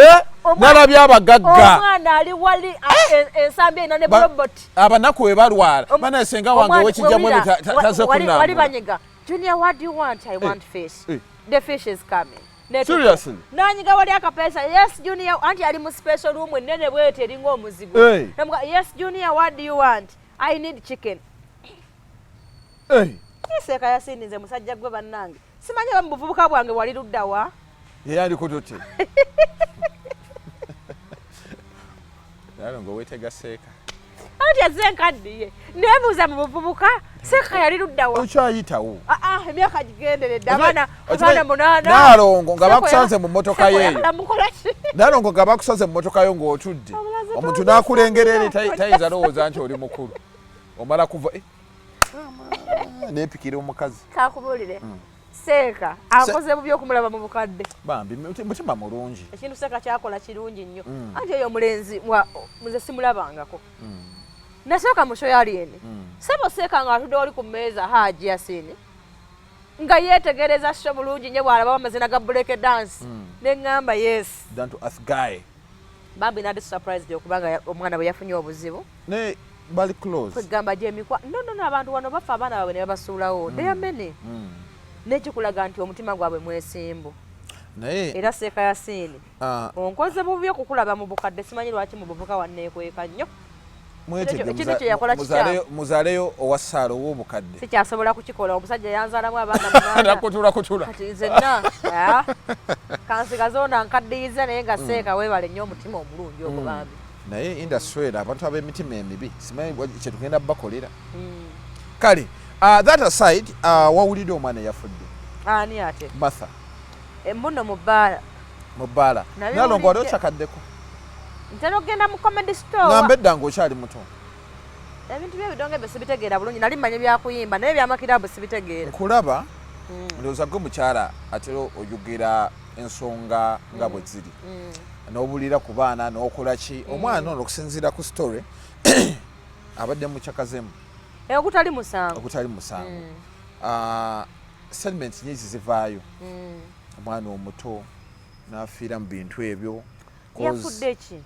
Nalabye abagagga. Omwana ali wali ensambi erina ne robot. Abanaku we balwala banaye, senga wange owekijjamu ebyo taze wali kunambula. Banyiga, "Junior, what do you want?" "I want fish." "The fish is coming." Seriously? Nanyiga wali akapeesa, "Yes, Junior." Anti ali mu special room enene bwete eringa omuzigo. Namuga, "Yes, Junior, what do you want?" "I need chicken." Seeka yasiini nze musajja gwe bannange simanyi oba mu buvubuka bwange wali luddawa. Yeyandikututte nalo nga weetega seeka. Anti azze nkaddiye, neebuuza mu buvubuka seeka yali luddawa. Okyayitawo. Ah, ah, emyaka gigenderedde, abaana 8. Naalongo nga bakusanze mu mmotoka yeeyo. Mukola ki? Naalongo nga bakusanze mu mmotoka yo ng'otudde, Obulazi omuntu tonzisa. n'akulengera eri tayinza lowooza nti oli mukulu. Omala kuva neepikira omukazi. Kakubuulire, seeka akoze bubi okumulaba mu bukadde. Bambi mutima mulungi. Ekintu seeka kyakola kirungi nnyo. Anti oyo omulenzi nze simulabangako. Nasooka mu show yalieni, sebo seeka nga atudde wali ku mmeeza, Haji Yasini, nga yeetegereza show bulungi nnyo bw'alaba amazina ga break dance. Neŋŋamba yes. Down to earth guy. Bambi nadi surprised okubanga omwana bwe yafunye obuzibu. Ne bali close. Kwegamba gyemikwa no no no, abantu wano bafa abaana baabwe ne babasuulawo. There are many. Nekikulaga nti omutima gwabwe mwesimbu. Naye Era seeka Yasiini, ah, onkoze bubi okukulaba mu bukadde. Simanyi lwaki mu buvuka wanneekweka nnyo. Mwetege. Ekintu kye yakola kikyamu. Muzaaleyo owa ssaala ow'obukadde. Sikyasobola kukikola, omusajja yanzaalamu abaana 8. Nakutula kutula. Kati nzenna kansigaze ono ankaddiyiza, naye nga seeka weebale nnyo omutima omulungi ogwo bambi. Naye industry eno abantu ab'emitima emibi simanyi kyetugenda bakolera. Kale that aside, wawulidde omwana eyafudde? Ani ate? Martha. Muno mu bbaala. Mu bbaala. Nabiwulidde. Nalongo, wali okyakaddeko? Ntera okugenda mu comedy store. Ngamba edda ng'okyali muto. Ebintu byebidongo ebyo sibitegeera bulungi. Nali mmanyi byakuyimba, naye ebyamakirabu sibitegeera. Nkulaba, ndowooza gwe mukyala atera oyogera ensonga nga bwe ziri n'obulira ku baana n'okola ki. Omwana ono okusinziira ku story abadde mukyakazemu. Ogutali musango. Ogutali musango. Ah, statement nyingi zivaayo, omwana omuto n'afiira mu bintu ebyo. Yafudde ki?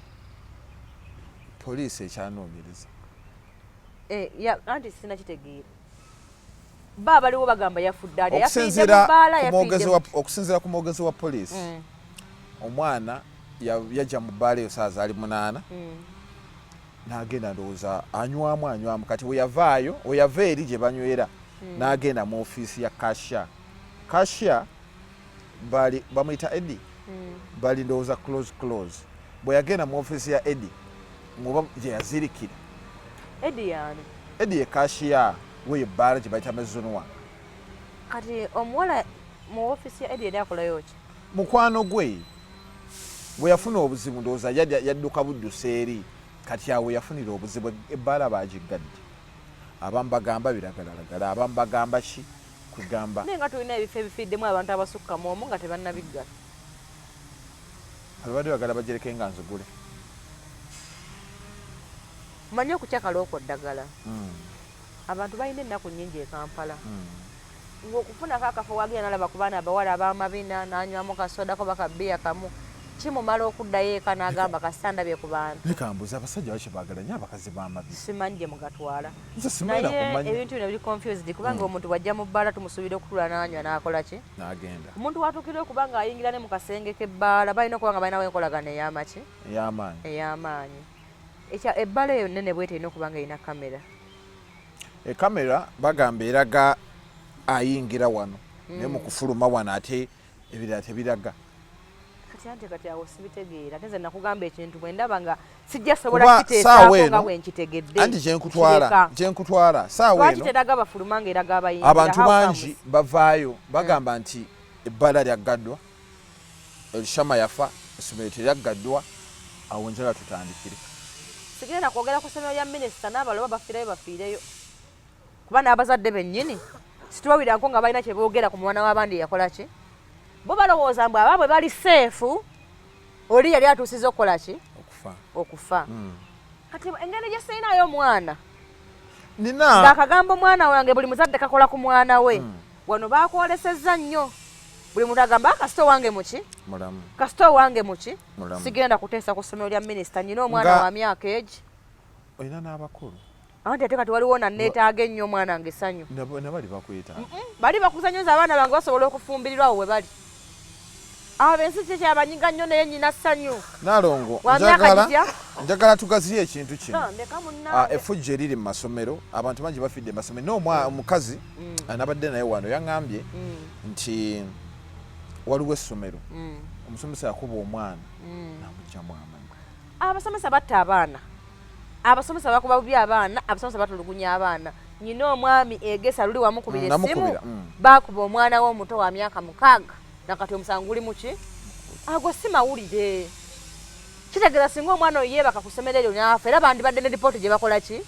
Poliisi ekyanoonyereza. Eh, anti sinakitegeera, ba abaliwo bagamba yafudde alya, yafiiridde Okusinziira mu bbaala, ku mwogezi yafiiridde okusinziira ku mwogezi wa poliisi, omwana yajja mu bbaala eyo saa zaali 8, n'agenda ndowooza anywamu anywamu. Kati we yavaayo, we yava eri gye banywera, n'agenda mu ofiisi ya cashier. Cashier Bali bamuyita Eddie. Bali ndowooza close close. Bwe yagenda mu ofiisi ya Eddie, ngoba gye yazirikira. Eddie yani? Eddie ye cashier we ebbaala gye bayita Mezunwa. Kati omuwala mu ofiisi ya Eddie yali akolayo ki? Mukwano gwe bwe yafuna obuzibu, ndowooza yadduka buddusa eri. Kati awo yafunira obuzibu, ebbaala baagiggadde. Abamu bagamba biragalalagala, abamu bagamba ki, kugamba. Naye nga tulina ebifo ebifiiddemu abantu abasukka mu omu nga tebannabiggala. Ababadde bagala bagireke nga nzigule. Mmanyi okucakala okwo ddagala. Abantu balina ennaku nnyingi e Kampala. Ng'okufunako akafo wagenda n'alaba ku baana abawala ab'amabina, n'anywamu kasodako oba kabbiya kamu, kimumala okuddayo eka n'agamba kasita ndabye ku bantu. Naye kambuuze, abasajja lwaki baagala nnyo abakazi b'amabina? Simanyi gye mugatwala. Nze simanyi na Naye kumanya. ebintu bino biri confused kubanga omuntu bw'ajja mu bbaala tumusuubira okutuula n'anywa n'akola ki? N'agenda. Omuntu w'atuukira okuba ng'ayingira ne mu kasenge k'ebbaala balina okuba nga balinawo enkolagana ey'amaki? Ey'amaanyi. Ey'amaanyi. Ekya ebbaala eyo nnene bw'eti erina okuba nga erina kamera. Ekamera bagamba eraga ayingira wano, naye mu kufuluma wano ate ebirala tebiraga. Kati ante kati awo sibitegeera. Ate nze nakugamba ekintu bwe ndaba nga sijja sobola Kuba kukiteesaako saawa nga eno, bwe nkitegedde. Anti gye nkutwala, Nkireka. gye nkutwala saawa Lwaki eno teraga bafuluma ng'eraga abayingira? Abantu How bangi comes? bavaayo bagamba nti ebbaala lyaggaddwa, Elishama yafa, essomero teryaggaddwa. Awo njagala tutandikire. Sigenda kwogera ku ssomero lya minisita n'abalala oba bafiirayo bafiireyo, kuba n'abazadde bennyini situbawiranko nga balina kye boogera ku mwana w'abandi eyakola ki. Bo balowooza mbu abaabwe bali safe, oli yali atuusiza okukola ki? Okufa. Okufa. Kati engeri gye sirinayo omwana, Nina ng'akagamba omwana wange, buli muzadde kakola ku mwana we. Wano bakwolesezza nnyo, buli muntu agamba kasita owange muki? Mulamu. Kasita owange muki? Mulamu. Sigenda kuteesa ku ssomero lya minisita, nyina omwana wa myaka egi. Olina n'abakulu. Anti ate kati waliwo nanneetaaga ennyo omwana wange essanyu. Nabali bakwetaaga. Bali bakuzanyoza abaana bange basobola okufumbirirwa awo we bali. Abo ensi kikyabanyiga nnyo naye nyina ssanyu. Nalongo, Wa myaka gitya? Njagala tugaziye ekintu kino. Ah, ndeka munnange. Effujjo eriri mu masomero, abantu bangi bafidde mu masomero. Naye omukazi anabadde naye wano yaŋŋambye nti waliwo essomero, omusomesa yakuba omwana n'amuggyamu amanyi. Abasomesa batta abaana, abasomesa bakuba bubi abaana, abasomesa batulugunya abaana. Nyina omwami egesa luli wamukubira esimu, Namukubira. Bakuba omwana we omuto wa myaka 6, nakati omusango guli muki? Ago si mawulire. Kitegeeza singa omwana oyo yeebaka ku ssomero eryo n'afa, era bandibadde ne lipooti gye bakola ki?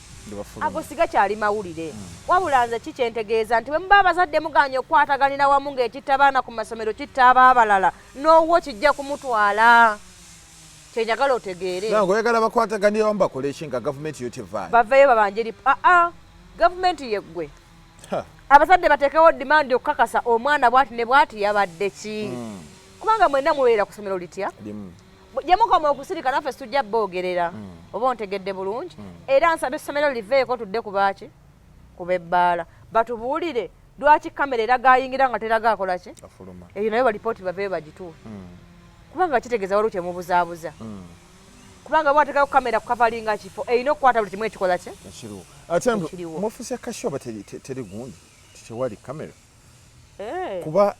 Ago sigakyali mawulire. Wabula nze ki kyentegeeza nti bwe muba abazadde mugaanye okukwataganira wamu ng'ekitta abaana ku masomero kitta ab'abalala, n'owuwo kijja kumutwala. Kyenjagala otegeere. Nange oyagala bakwataganira wamu bakole ki nga gavumenti yo tevaayo? Baveeyo babanje aa, gavumenti yeggwe. Abazadde bateekewo demand okukakasa omwana bw'ati ne bw'ati yabadde ki. Kubanga mwenna mubeera ku ssomero litya? Limu. Gye mukoma okusirika naffe situjja boogerera. Oba ontegedde bulungi. Era nsaba essomero liveeko tudde ku baaki? Ku b'ebbaala. Batubuulire lwaki kamera eraga ayingira nga teraga akola ki? Afuluma. Eyo nayo balipooti baveeyo bagituwe. Kubanga kitegeeza waliwo kye mubuzaabuza. Kubanga bw'ateekako kamera ku kavalinga kifo, erina okukwata buli kimu ekikola ki? Ekiriwo. Ate Ekiriwo. mu ofiisi ya cashier oba teri gundi, tewali kamera. Eh. Kuba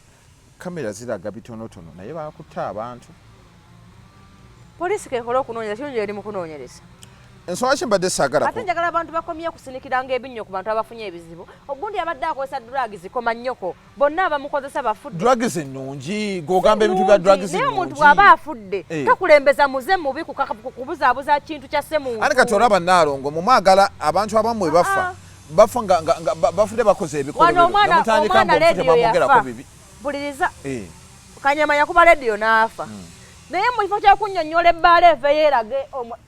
kamera ziraga bitonotono naye bakutte abantu. Poliisi kekola okunoonyereza, kirungi eri mu kunoonyereza. Ensonga ki mbadde saagala Ate njagala abantu bakomye okusinikiranga ebinnyo ku bantu abafunye ebizibu. Ogundi abadde akozesa drugs koma nnyoko, bonna abamukozesa bafudde. Drugs ennungi, gw'ogamba ebintu bya drugs Naye omuntu ennungi. bw'aba afudde, Eh. tokulembeza muze mubi kubuzaabuza kintu kya ssemuntu. Ate kati olaba Naalongo, mwe mwagala abantu abamu bwe bafa, bafa nga bafudde bakoze ebikolobero. Wano Ne mutandika omwana mbu omufu leediyo tebamwogerako yafa. bibi. Mpuliriza. Eh. Kanyama yakuba leediyo n'afa. Naye mu kifo ky'okunnyonnyola ebbaala eveeyo erage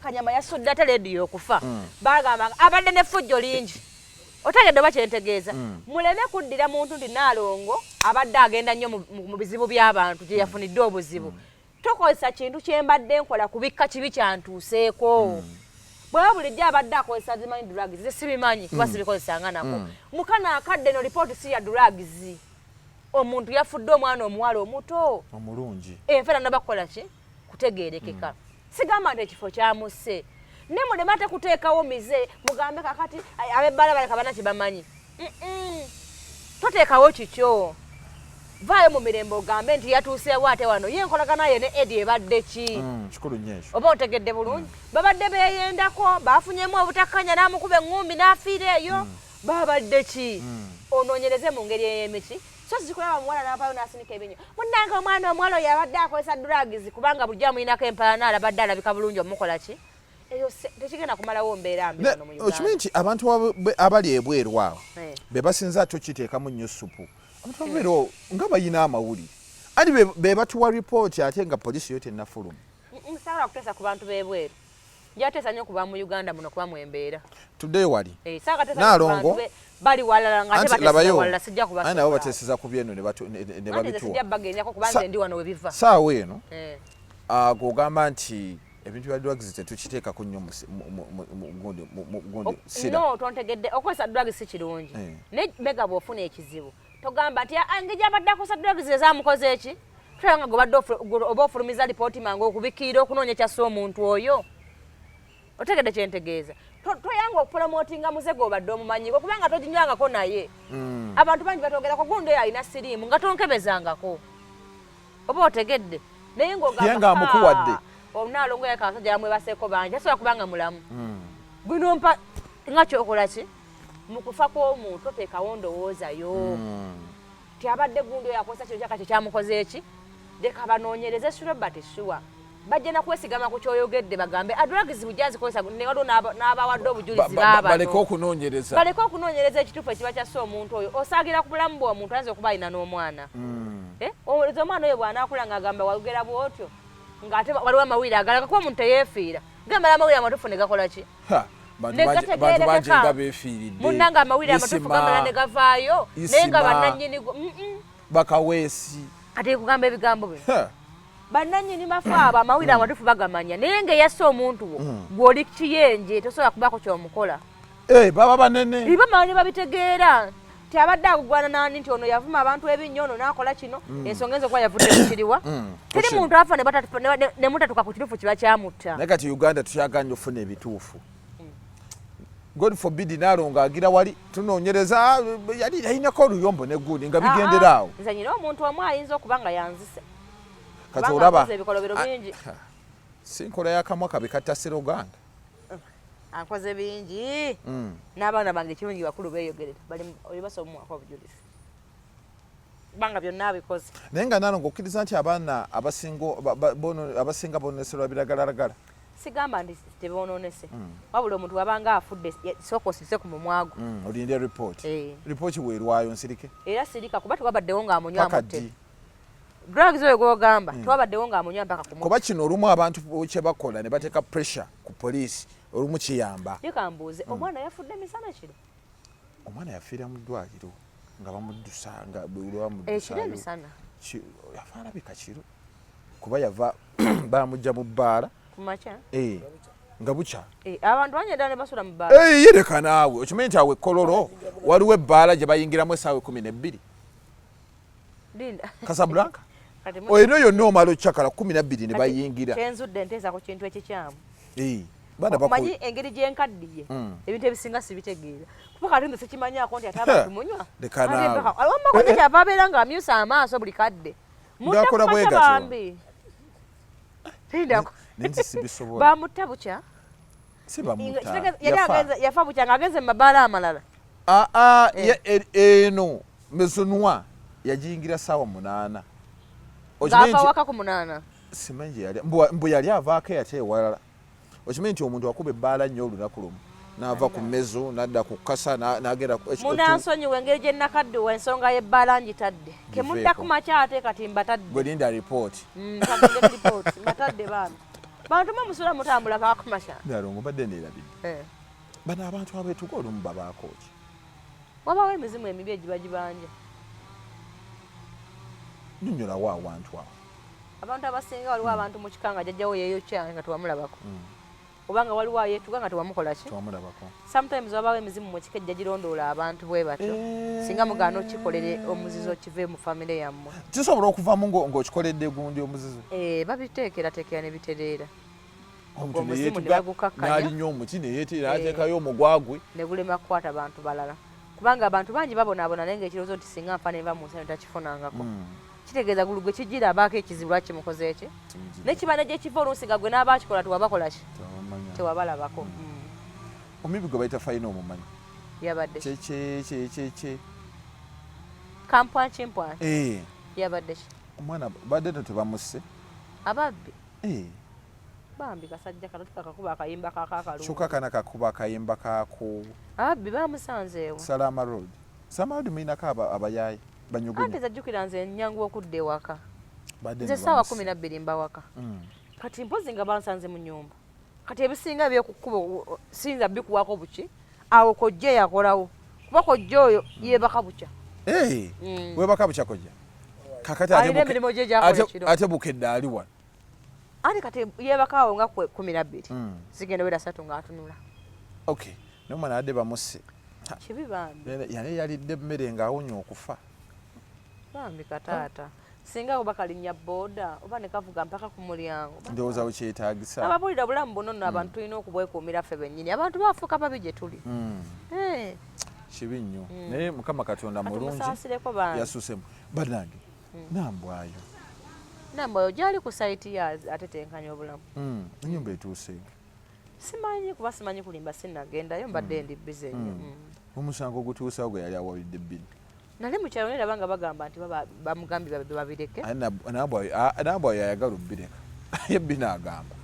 Kanyama yasudde ate leediyo okufa. Bagamba nga abadde n'effujjo lingi. Otegedde oba kyentegeeza? Muleme kuddira muntu nti Naalongo abadde agenda nnyo mu bizibu by'abantu gye yafunidde obuzibu. Tokozesa kintu kye mbadde nkola kubikka kibi kyantuuseeko. Bw'aba bulijjo abadde akozesa zimanyi drugs, nze sibimanyi kuba sibikozesanga nako. Mukano akadde eno lipooti si ya drugs. Omuntu yafudde omwana omuwala omuto. Omulungi. Enfa tannaba kukola ki? Kutegeerekeka. Sigamba nti ekifo kyamusse. Ne muleme ate kuteekawo mize, mugambe kakati ab'ebbaala baleka bana kye bamanyi. Toteekawo kikyo. Vaayo mu mirembe ogambe nti yatuuseewo ate wano ye enkolagana ye ne Edi ebadde ki? Kikulu nnyo ekyo. Oba otegedde bulungi? Babadde beeyendako, baafunyemu obutakkanya n'amukuba eŋŋumbi n'afiira eyo. Babadde ki? Onoonyereze mu ngeri ey'emiki. So sikulaba muwala n'avaayo n'asinika ebinyo. Munnange omwana omuwala oyo abadde akozesa drugs kubanga bulijjo amuyinako empalana alabadde alabika bulungi omukola ki? Eyo tekigenda kumalawo mbeera mbi wano mu Uganda. Okimanyi nti abantu abali ebweru awo eh. be basinze ate okiteekamu nnyo ssupu. Abantu abeeru nga balina amawulire. Anti be batuwa ripooti ate nga poliisi yo tennafuluma. Nsaagala kuteesa ku bantu b'ebweru. Njateesa nnyo ku ba mu Uganda muno kuba mwembeera. Tuddeyo wali. Eh, Naalongo bali walala nga ate bateeseza walala sijja kubasoma. Nabo bateeseza ku byeno ne babituwa. Sijja bagenyako kuba nze ndi wano we biva. Saawa eno eh. Agogamba nti ebintu bya drugs tetukiteekako nnyo gundi sira. No, tontegedde okozesa drugs si kirungi. Eh. Ne mega bw'ofuna ekizibu togamba nti ah, engeri gy'abadde akozesa drugs ezamukoze eki tulaba nga gwebadde oba ofulumiza lipooti mangu okubikiira okunoonya ekyassa omuntu oyo. Otegedde kyentegeeza? Toyanga okupromotinga muze gwobadde omumanyiko kubanga toginywangako naye. Abantu bangi batwogerako gundi oyo alina siriimu nga tonkebezangako. Oba otegedde? Naye ng'ogamba amukuwadde. Onaalongo yaka abasajja bamwebaseeko bangi tasobola kubanga mulamu. Guno mpa nga kyokola ki? Mu kufa kw'omuntu toteekawo ndowooza yo. Ti abadde gundi oyo akozesa kino kyaka kyekyamukoze eki? Leka banoonyereze sure but sure. Bajja na kwesigama ku kyoyogedde bagambe drugs bujja azikozesa ne waliwo n'abawadde obujulizi baabano. Baleke okunoonyereza. Baleke okunoonyereza ekituufu ekiba kyasse omuntu oyo. Osaagira ku bulamu bw'omuntu ayinza okuba alina n'omwana. Eh? Olowooza omwana oyo bw'anaakula ng'agamba wayogera bw'otyo ng'ate waliwo amawulire agalaga kuba omuntu teyeefiira. Gamala amawulire amatuufu ne gakola ki? Bantu bangi nga beefiiridde. Munnange amawulire amatuufu gamala ne gavaayo naye nga bannannyini bakaweesi. Ate kugamba ebigambo bino. Bannannyini mafu abo amawulire amatuufu bagamanya naye ng'eyasse omuntu wo gw'oli kiyenje tosobola kubaako ky'omukola. Eh, baba banene. Bamala ne babitegeera nti abadde akugwana nani nti ono yavuma abantu ebinnyo ono n'akola kino ensonga enzo kuba yavudde ku kiriwa. Teri muntu afa ne mutatuka ku kituufu kiba kyamutta. Naye kati Uganda tukyaganye okufuna ebituufu. God forbid Naalongo agira wali tunoonyereza yali yalinako oluyombo ne gundi nga bigendera awo. Nze nyina omuntu omu ayinza okuba nga yanzise. Kati olaba ebikolobero bingi. Si nkola ya kamwa kabi katta Sseruganda. Akoze bingi. N'abaana bange ekirungi bakulu beeyogerera bali oyo basobola omuwaako obujulizi. Kubanga byonna abikoze. Naye nga Naalongo okkiriza nti abaana abasinga boononeserwa biragalalagala? Sigamba nti teboononese. Wabula omuntu wabanga afudde sooka osirise ku mumwa gwo. Olinde report. Report weerwayo nsirike. Era sirika kuba tewabaddewo ng'amunywa amutte. Drugs oyo gw'ogamba tewabaddewo ng'amunywa mpaka kumutta. Kuba kino olumu abantu kye bakola ne bateeka pressure ku poliisi olumu kiyamba. Leka mbuuze omwana yafudde misana kiro? Omwana yafiira mu ddwaliro nga bamuddusa nga bamuddusa. Ekiro emisana? Yafa alabika kiro kuba yava bamujja mu bbaala. Ku makya? Nga bukya. Abantu bangi ddala ne basula mu bbaala. Ye leka naawe okimanyi nti awo e Kololo waliwo ebbaala gye bayingiramu essaawa 12. Linda. Casablanca. Olina yonna omala okyakala 12 ne bayingira. Kyenzudde nteesa ku kintu ekikyamu. Baana Omanyi engeri gye nkaddiye ebintu ebisinga sibitegeera. Kuba kati nze sikimanyaako nti ate abantu munywa. Leka naawe. Wamma kojja kyava abeera ng'amyusa amaaso buli kadde. Ng'akola bwe gatyo. Bambi. Lindako. Naye nze sibisobola. Bamutta bukya? Si bamutta. Yafa bukya ng'agenze mu mabaala amalala. Eno Mezonwa yagiyingira ssaawa 8. Ng'ava waka ku 8? Simanyi gye yali, mbu yali avaako ate ewalala. Okimanyi nti omuntu akuba ebbaala nnyo olunaku lumu n'ava ku mezo n'adda ku kasa n'agenda ku Munansonyiwa engeri gye nnakaddiwa ensonga y'ebbaala ngitadde. Kemudda ku makya ate kati mbatadde. Gwe linda ripooti. Kagende ku ripooti mbatadde baana. Bantu mwe musula mutambula paka ku makya. Nalongo mbadde neerabidde. Bano abantu abeetuga olumu babaako ki? Wabawo emizimu emibi egiba gibanja. Nnyonnyolawo awantu awo. Abantu abasinga waliwo abantu mu kika nga jjajjawo yeeyokya nga tewamulabako. Oba nga waliwo ayeetuga nga tewamukola ki? Tewamulabako. Sometimes wabawo emizimu mu kika ejja girondoola abantu bwe batyo. Singa mugaana okikolere omuzizo kive mu famire yammwe. Kisobola okuvaamu ng'okikoledde gundi omuzizo? Babiteekerateekera ne bitereera. Omuntu Omuzimu ne neyeetuga bagukakkanya. n'alinnya omuti ne yeeteera n'ateekayo omugwa gwe. Ne gulema kukwata bantu balala. Kubanga abantu bangi babonaabona naye ng'ekirowoozo nti singa nfa nenva mu nsi eno takifunangako. Kitegeeza gulu gwe kijjira abaako ekizibu lwaki kimukoze eki? Nekiba ne gye kiva oluusi nga gwe n'abaakikola tewabakola ki? Tewabalabako. Omubi gwe bayita fayina omumanyi? Yabadde ki? Kye. Kampwanki mpwanki. Eh. Yabadde ki? Omwana badde no tebamusse. Ababbi. Eh. Bambi kasajja kano kakakuba akayimba kaako akalungi. Kyokka kana kakuba akayimba kaako. Ababbi bamusanzeewo. Salama Road. Salama Road mulinako abayaaye banyugunya. Anti zajjukira nze nnyanguwa okudda ewaka. Nze essaawa 12 mba waka. Kati mpozi nga bansanze mu nnyumba. Kati ebisinga eby'oku kkubo siyinza bikuwaako buki awo kojja yakolawo kuba kojja oyo yeebaka bukya. Weebaka bukya kojja? Kakati alina emirimu gye gyakola ekiro. Ate bukedde ali wano. Anti kati yeebaka awo nga 12 zigenda wera 3 ng'atunula. Okay. N'omwana adde bamusse. Kibi bambi. Yali yalidde emmere ng'awonya okufa. Bambi kataata. Singa oba kalinnya boda oba ne kavuga mpaka ku mulyango. Ndowooza we kyetaagisa. Ababuulira obulamu buno nno abantu tulina okubwekuumira ffe bennyini. Abantu bafuuka babi gye tuli. Kibi nnyo. Naye Mukama Katonda mulungi. Katumusaasireko bambi. Yasuusemu. Bannange, Nambwayo. Nambwayo gy'ali ku sayiti ye atetenkanya obulamu. Ennyumba etuuse. Simanyi kuba simanyi kulimba sinnagendayo mbadde ndi busy nnyo. Omusango ogutuusewo gwe yali awabidde bbiri. Nali mu kyalo naye nga bagamba nti bamugambye babireke. Nambwayo yayagala obbireka. Ye Bbina agamba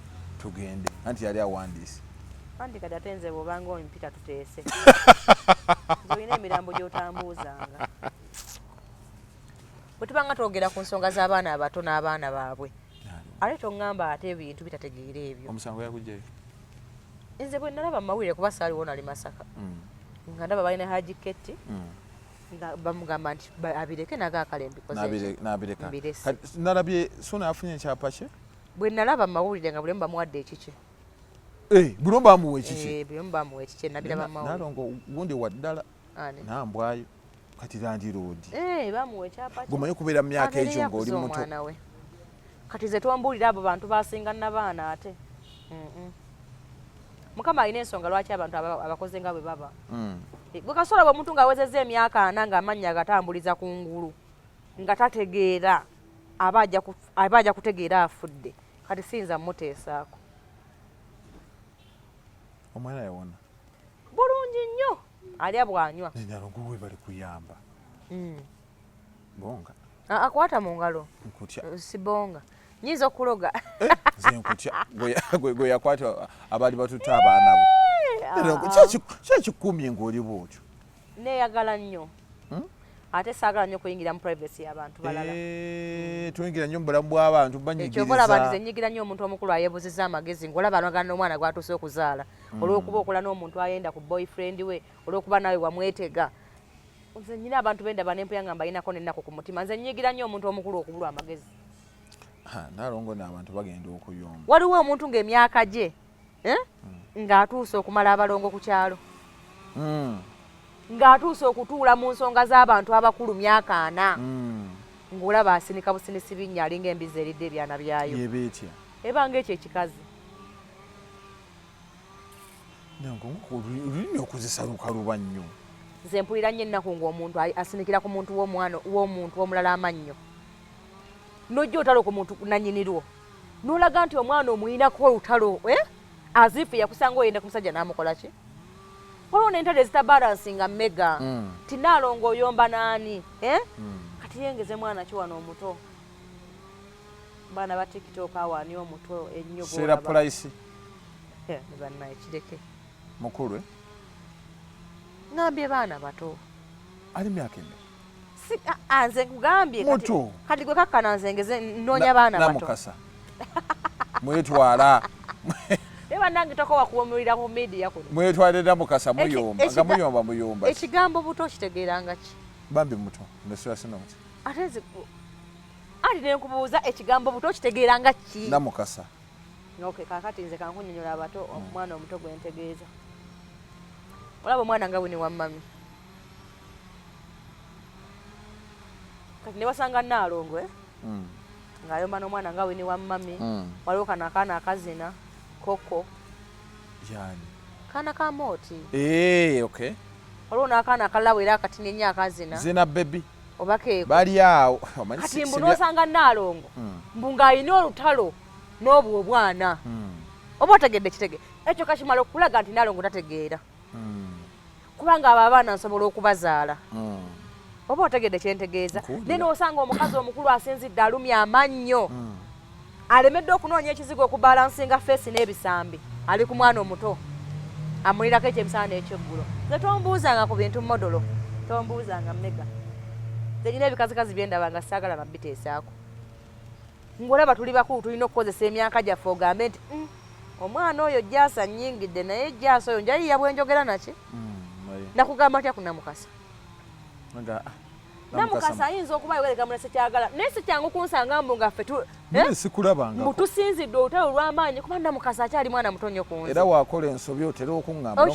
tugende anti yali awandiise. Anti kati ate nze bw'obanga ompita tuteese. Nze olina emirambo gy'otambuuzanga. Bwe tubanga twogera ku nsonga z'abaana abato n'abaana baabwe. Ate toŋŋamba ate ebintu bitategeera ebyo. Omusango yaguggyayo? Nze bwe nalaba mu mawulire kuba saaliwo nali Masaka. Nga ndaba balina Haji Ketti. Nga bamugamba nti abireke naga akale mbikoze. N'abireka. Nalabye Suna yafunye ekyapa kye? Bwe nalaba mu mawulire nga buli omu bamuwadde ekikye. Buli omu bamuwa ekikye? Buli omu bamuwa ekikye nabiraba mu mawulire. Nalongo gundi wa ddala. Nambwayo. Kati landiroodi. Bamuwa ekyapa kye. Gwe omanyi okubeera mu myaka egyo ng'oli muto. Kati ze twambuulira abo bantu basinga n'abaana ate. Mukama alina ensonga lwaki abantu abakoze nga bwe baba. Gwe kasobola bwe omuntu ng'awezezza emyaka 40 ng'amannya agatambuliza ku ngulu nga tategeera aba ajja kutegeera afudde. Kati siyinza mmuteesaako. Omwana yawona. Bulungi nnyo alya bw'anywa. Nalongo we bali kuyamba. Bonga. Akwata mu ngalo. Nkutya. Si bonga. Nyinza okuloga. Nze nkutya. Gwe yakwata abaali batutte abaana bo. Kyekikumye ng'oli bw'otyo? Neeyagala nnyo. Ate saagala nnyo kuyingira mu privacy y'abantu balala. Tuyingira nnyo mu bulamu bw'abantu banyigiriza. Ky'ova olaba nti nze nnyigira nnyo omuntu omukulu ayeebuuzizza amagezi ng'olaba alwagana n'omwana gw'atuuse okuzaala. Olw'okuba okola n'omuntu ayenda ku boyfriend we, olw'okuba naawe wamwetega. Nze nnyina abantu be ndaba ne mpuya nga mbayinako n'ennaku ku mutima. Nze nnyigira nnyo omuntu omukulu okubulwa amagezi. Nalongo n'abantu bagenda okuyomba. Waliwo omuntu ng'emyaka gye ng'atuuse okumala abalongo ku kyalo. Ng'atuuse okutuula mu nsonga z'abantu abakulu myaka 40. Ng'olaba asinika businisi binnya alinga embizzi eridde ebyana byayo. Yeba etya? Eba ng'ekyo ekikazi. Olulimi okozesa lukaluba nnyo. Nze mpulira nnyo ennaku ng'omuntu asinikira ku muntu w'omwana w'omuntu omulala amannyo. N'ojja olutalo ku muntu nannyinirwo. N'olaga nti omwana omuyinako olutalo, Azifu yakusanga oyenda ku musajja n'amukola ki? Waliwo n'entalo ezitabalansinga mega. Ti Naalongo oyomba n'ani? Kati yengeze mwana ki wano omuto? Baana ba TikTok awo ani omuto ennyo gw'olaba? Sarah Price. Bannaye kireke. Mukulu, Ngambye baana bato. Ali myaka emeka? Si, nze nkugambye Muto. Kati gwe kakkana nze ngeze nnoonya baana bato. Namukasa. Mwetwala. Naye bannange tokowa kuwumulira ku media kuno. Mwetwalira Mukasa muyomba, nga muyomba muyomba. Ekigambo buto okitegeeranga ki? Bambi muto, nesira sinoti. Ate nze ati ne nkubuuza ekigambo buto okitegeeranga ki? Namukasa. Okay, kaakati nze kankunnyonnyola abato omwana omuto gwe ntegeeza. Olaba omwana nga Winnie wa mami. Kati ne basanga Nnaalongo, Ng'ayomba n'omwana nga Winnie wa mami. Waliwo kano akaana akazina Koko. Yani. Kaana ka Mooti. Okay. Waliwo n'akaana akalala era akatini ennyo akazina. Zina baby. Oba keeko. Bali awo. Kati mbu n'osanga Nnaalongo mbu ng'alina olutalo n'obwo obwana. Oba otegedde kitege. Ekyo kakimala okulaga nti Nnaalongo tategeera. Kubanga abo abaana nsobola okubazaala. Oba otegedde kyentegeeza. Naye n'osanga omukazi omukulu asinzidde alumya amannyo. Alemedde okunoonya ekizigo okubalansinga feesi n'ebisambi, ali ku mwana omuto amulirako ekyemisana n'ekyeggulo. Nze tombuuzanga ku bintu modolo, tombuuzanga mega. Nze nina ebikazikazi bye ndaba nga saagala nabiteesaako. Ng'olaba tuli bakulu tulina okukozesa emyaka gyaffe ogambe nti omwana oyo jaasa nnyingidde naye jaasa oyo njayiya bwe njogera naki. Nakugamba ntya ku Namukasa? Namukasa ayinza okuba ayogereka muna sikyagala naye si kyangu kunsanga mbu nga ffe mbu tusinzidde olutalo olw'amaanyi kuba Namukasa akyali mwana muto nnyo ku nze. Era wakola ensobi otera okuŋŋamba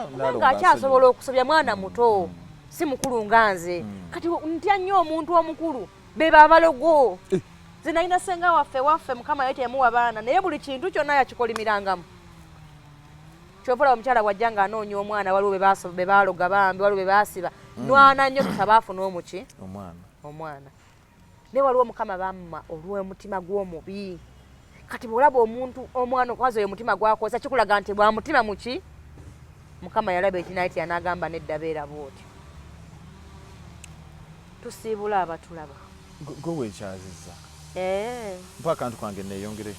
kubanga akyasobola okusobya mwana muto si mukulu nga nze. Kati ntya nnyo omuntu omukulu be babalogo. Nze nalina ssenga waffe waffe Mukama yali teyamuwa baana naye buli kintu kyonna yakikolimirangamu. Kyova olaba omukyala bw'ajja ng'anoonya omwana waliwo be baaloga bambi waliwo be baasiba. Nwana nnyo tusabe afune omuki? Omwana. Naye waliwo Mukama bamma olw'omutima gw'omubi. Kati bw'olaba omuntu omwana okwaza oyo omutima gwakoza kikulaga nti bwa mutima muki? Mukama yalaba ekinayitira n'agamba nedda beera bw'otyo. Tusiibula abatulaba. Gwe weekyazizza. Mpa akantu kange neeyongere.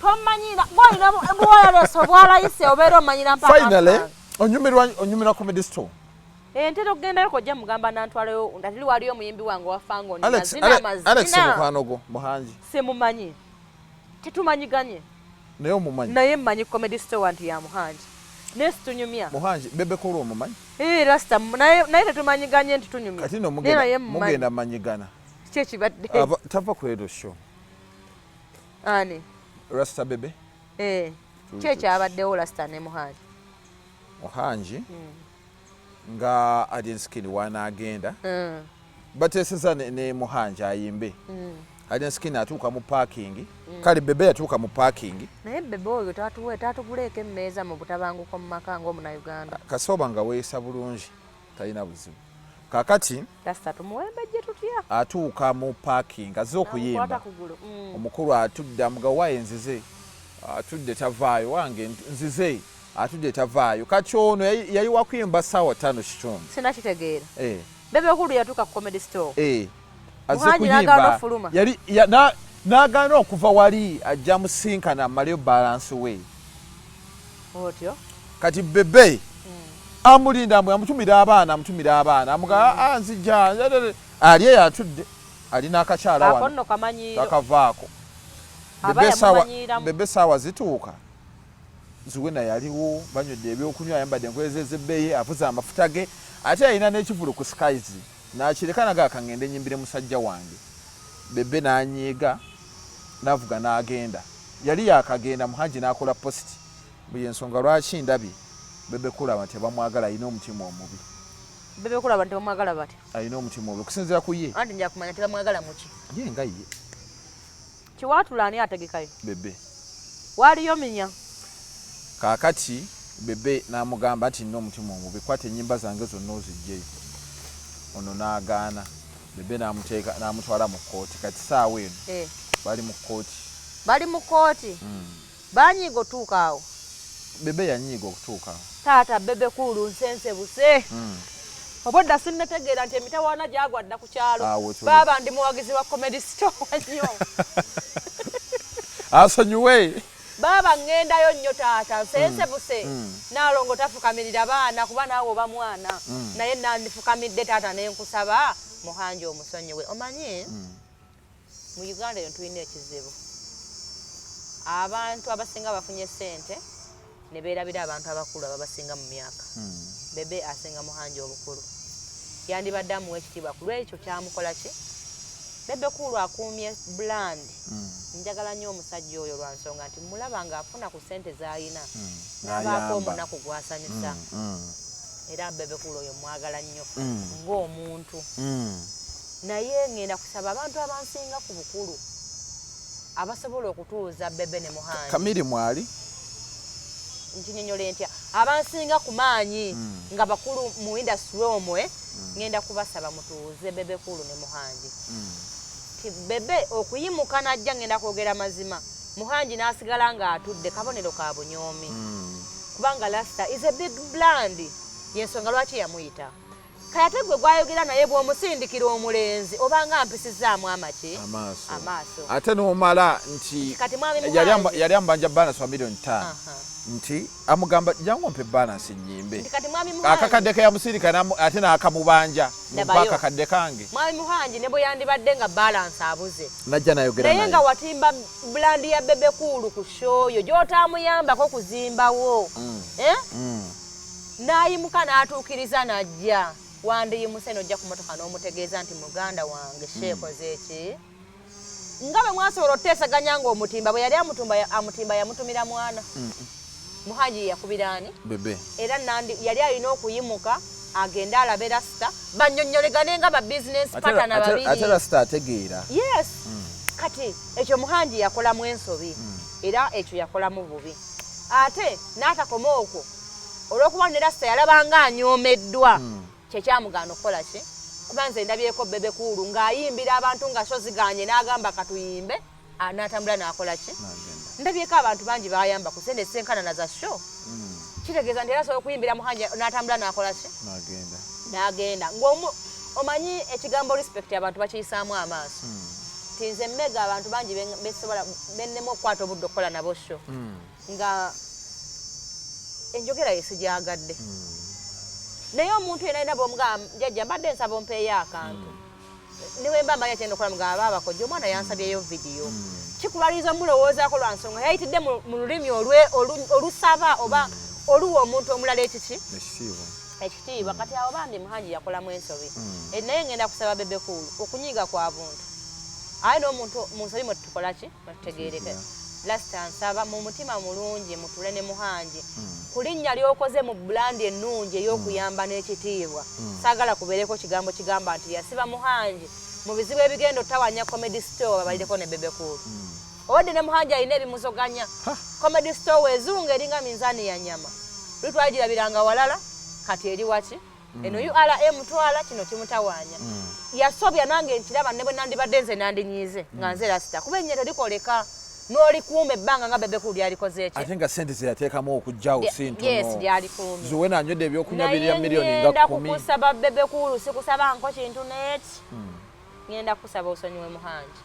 Tomanyira gwolina buwayalesi obwalayise obeera omanyira mpa. Finally onyumirwa comedy store. Ntera okugendayo kojja mugamba nantwalayo atili waliyo omuyimbi wange owa Fangon mazina mazina. Alex mukwano gwo Muhangi. Simumanyi. Tetumanyiganye. Naye omumanyi. Naye mmanyi comedy store nti ya Muhangi. Naye situnyumya. Muhangi Bebe Cool omumanyi? Rasta naye tetumanyiganye nti tunyumya. Kati no mugenda manyigana. Ki ekibadde? Tava ku Edo show. Ani? Rasta Bebe. Ki ekyabaddewo Rasta ne Muhangi? Muhangi nga Alien Skin wanaagenda bateeseza ne Muhangi ayimbe. Alien Skin atuuka mu parking. Kale Bebe yatuuka mu parking. Naye Bebe oyo tatuguleeko emmeeza mu butabanguko mu maka ng'omunnayuganda. Kasooba nga weeyisa bulungi talina buzibu. Kaakati Rasta tumuwembejje tutya? Atuuka mu parking azze okuyimba. Omukulu atudde amuga waaye nzize. Atudde tavaayo wange nzize. Atudde tavaayo. Kati ono yali wa kuyimba ssaawa 5:15. Sinakitegeera. Bebe Cool yatuuka ku comedy store. Azze kuyimba. Yali n'agaana okuva wali ajja musinkana amaleyo balance we. Otyo. Kati Bebe amulinda mbu amutumira abaana amuga nzija ali eyo atudde alina akakyala wano takavaako. Bebe saawa zituuka Zuwena yaliwo banywedde ebyokunywa ayambadde engoye ze ez'ebbeeyi avuze amafuta ge ate yalina n'ekivulu ku Skies n'akireka naga akangende nyimbire musajja wange. Bebe n'anyiiga n'avuga n'agenda. Yali yakagenda Muhangi n'akola post mbu y'ensonga lwaki ndabye Bebe Cool abantu tebamwagala alina omutima omubi. Bebe Cool abantu tebamwagala batya? Alina omutima omubi okusinziira ku ye. Anti nja kumanya tebamwagala muki? Ye nga ye. Kiwaatula ani ategekayo? Bebe. Waaliyo minya. Kaakati Bebe n'amugamba nti nina omutima omubi kwata ennyimba zange zonna oziggyeyo. Ono n'agaana. Bebe n'amuteeka n'amutwala mu kkooti. Kati ssaawa eno bali mu kkooti. Bali mu kkooti? Banyiiga otuuka awo. Bebe yanyiiga okutuuka awo. Taata Bebe Cool nsensebuse. Obwedda sinnategeera nti emitawaana gyagwa dda ku kyalo. Baaba ndi muwagizi wa comedy store nnyo. Asonyiwe. Baaba ŋŋendayo nnyo taata nsensebuse. Nnaalongo tafukamirira baana kuba naawe oba mwana. Naye nandifukamidde taata ne nkusaba Muhangi omusonyiwe. Omanyi mu Uganda eno tulina ekizibu. Abantu abasinga bafunye ssente ne beerabira abantu abakulu ababasinga mu myaka. Bebe asinga Muhangi obukulu. Yandibadde amuwa ekitiibwa ku lw'ekyo kyamukola ki? Bebe Cool akuumye brand. Njagala nnyo omusajja oyo lwa nsonga nti mulaba ng'afuna ku ssente z'alina n'abaako omunaku gw'asanyusa. Era Bebe Cool oyo mwagala nnyo ng'omuntu. Naye ngenda kusaba abantu abansinga ku bukulu abasobola okutuuza Bebe ne Muhangi. Kamiri mwali? Nkinyonyole ntya? Abansinga ku maanyi nga bakulu mu industry omwe, ngenda kubasaba mutuuze Bebe Cool ne Muhangi. Ti Bebe okuyimuka najja, ngenda kwogera mazima, Muhangi n'asigala ng'atudde, kabonero ka bunyoomi, kubanga Rasta is a big brand. Yensonga lwaki yamuyita. Kayate gwe gwayogera naye bw'omusindikira omulenzi obanga mpisizaamu amaki? Amaaso. Amaaso. Ate n'omala nti Kati mwami yali Muhangi yali amubanja balance wa miliyoni 5, nti amugamba jangu ompe balance nyimbe. Nti kati mwami Muhangi Akakadde ke yamusindika ate n'akamubanja mumpa Ndabayo. akakadde kange. Mwami Muhangi ne bwe yandibadde nga balance abuze, Najja nayogera naye nga naye. watimba brand ya Bebe Cool ku show yo gy'otaamuyambako kuzimbawo, eh? N'ayimuka n'atuukiriza n'ajja, wandiyimuse n'ojja ku motoka n'omutegeeza nti muganda wange, sheekoze eki, nga bwe mwasobola otuteesaganya ng'omutimba bwe yali amutumba, amutimba yamutumira mwana. Muhangi ye yakubira ani? Bebe. Era nandi yali alina okuyimuka agende alabe Rasta, bannyonnyolegane nga ba business partner Ate babiri. Rasta ategeera. Yes, kati ekyo Muhangi yakolamu ensobi, era ekyo yakolamu bubi. Ate n'atakoma okwo, olw'okuba ne Rasta yalabanga anyoomeddwa, kyekyamugaana okukola ki? Kuba nze ndabyeko Bebe Cool ng'ayimbira abantu nga show ziganye, n'agamba katuyimbe, n'atambula n'akola ki? N'agenda. Ndabyeko abantu bangi bayamba ku sente senkanana za show. Kitegeeza nti era asobola okuyimbira Muhangi n'atambula n'akola ki? N'agenda. N'agenda. Ng'omu omanyi ekigambo respect abantu bakiyisaamu amaaso, nti nze mmega abantu bangi besobola bennemu okukwata obudde okukola nabo show, nga enjogera ye sigyagadde, naye omuntu yena alina bwomugamba jjajja mbadde nsaba ompeeyo akantu, ne bwe mba manya kyenda okukola, mugamba baabakojja omwana yansabyeyo vidiyo, kikulwaliriza omulowoozaako lwa nsonga yayitidde mu lulimi olusaba oba oluwa omuntu omulala ekiki? Ekitiibwa. Ekitiibwa. Kati awo bambi Muhangi yakolamu ensobi. Naye ngenda kusaba Bebe Cool, okunyiiga kwa buntu, aye n'omuntu mu nsobi mwe tutukola ki? Mwetutegeereke. Rasta, nsaba mu mutima mulungi mutule ne Muhangi ku linnya ly'okoze mu brand ennungi ey'okuyamba n'ekitiibwa. Saagala kubeereko kigambo kigamba nti yasiba Muhangi mu bizibu ebigenda otawanya Comedy Store, babalireko ne Bebe Cool. Obadde ne Muhangi alina ebimuzoganya. Comedy Store ezunga eringa minzaani ya nyama, luli twagirabiranga walala, kati eri waki? Eno URA mutwala kino kimutawaanya. Yasobya, nange nkiraba, ne bwe nandibadde nze nandinyiize nga nze Rasta, kuba erinnya terikoleka n'olikuuma ebbanga nga Bebe Cool lyalikoze eki. Ate nga sente zeyateekamu okugjawo si ntono. Yes, lyalikuumye. Zuwe nanywedde ebyokunywa Naye birya miliyoni nga ngenda 10. kukusaba Bebe Cool, sikusaba nko kintu n'eki, ngenda kukusaba osonyiwe Muhangi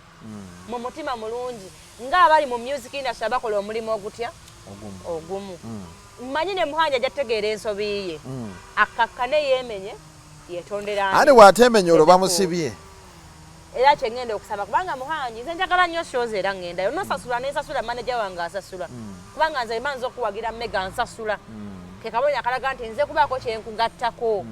mu mutima mulungi ng'abali mu music industry abakola omulimu ogutya? Ogumu. Ogumu. Mmanyi ne Muhangi ajja kutegeera ensobi ye, akkakkane, yeemenye, yetondera. Ate bw'ateemenya olwo Bebe Cool. bamusibye. Era kyengenda okusaba, kubanga Muhangi nze njagala nnyo shows, era ŋŋendayo nosasula nensasula, manager wange asasula, kubanga nze mba nza okuwagira mega nsasula, ke kabonero akalaga nti nze kubaako kyenkugattako.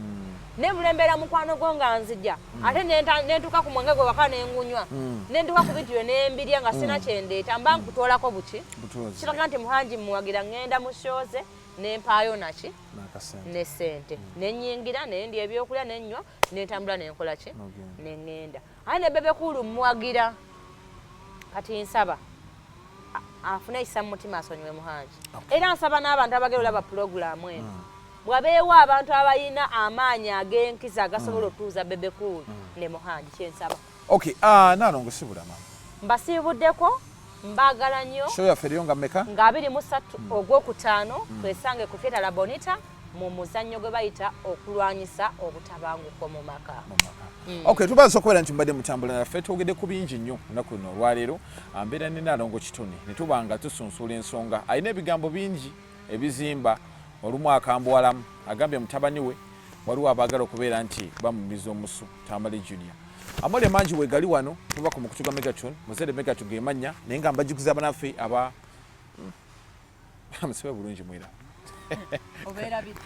Naye bulembeera mukwano gwo nga nzija ate nentuuka ku mwenge gwe waka nengunywa, nentuuka ku bintu byo nembirya nga sina kyendeeta, mba nkutoolako buki? Butuuzi. Kiraga nti Muhangi muwagira, ŋŋenda mu shows nempaayo naki? N'akasente. Ne sente nenyingira, nendya ebyokulya, nenywa, nentambula, nenkola ki? N'ogenda. Neŋŋenda. Aye ne Bebe Cool muwagira, kati nsaba afune ekisa mu mutima asonyiwe Muhangi. Era nsaba n'abantu abagenda olaba pulogulaamu eno, bwabeewo abantu abalina amaanyi ag'enkiza agasobola otuuza Bebe Cool ne Muhangi, kyensaba. Okay, ah, Nalongo, sibula mama. Mbasiibuddeko, mbaagala nnyo. Show yaffe eriyo nga mmeka? Nga 23 ogwokutaano, twesange ku Theatre La Bonita mu muzannyo gwe bayita okulwanyisa obutabanguko mu maka. Okay, tubaza okubeera nti mubadde mutambula naffe, twogedde ku bingi nnyo olunaku luno olwaleero. Mbeera ne Nalongo Kitone ne tuba nga tusunsula ensonga. Alina ebigambo bingi ebizimba, olumu akambuwalamu. Agambye mutabani we waliwo abaagala okubeera nti bamumiza omusu Tamale Junior. Amole mangi wegali wano, tuba ku mukutu gwa Megatron, muzere Megatron gemanya, naye nga mbajjukiza abanaffe aba musibe bulungi mwera. Obeera bidde.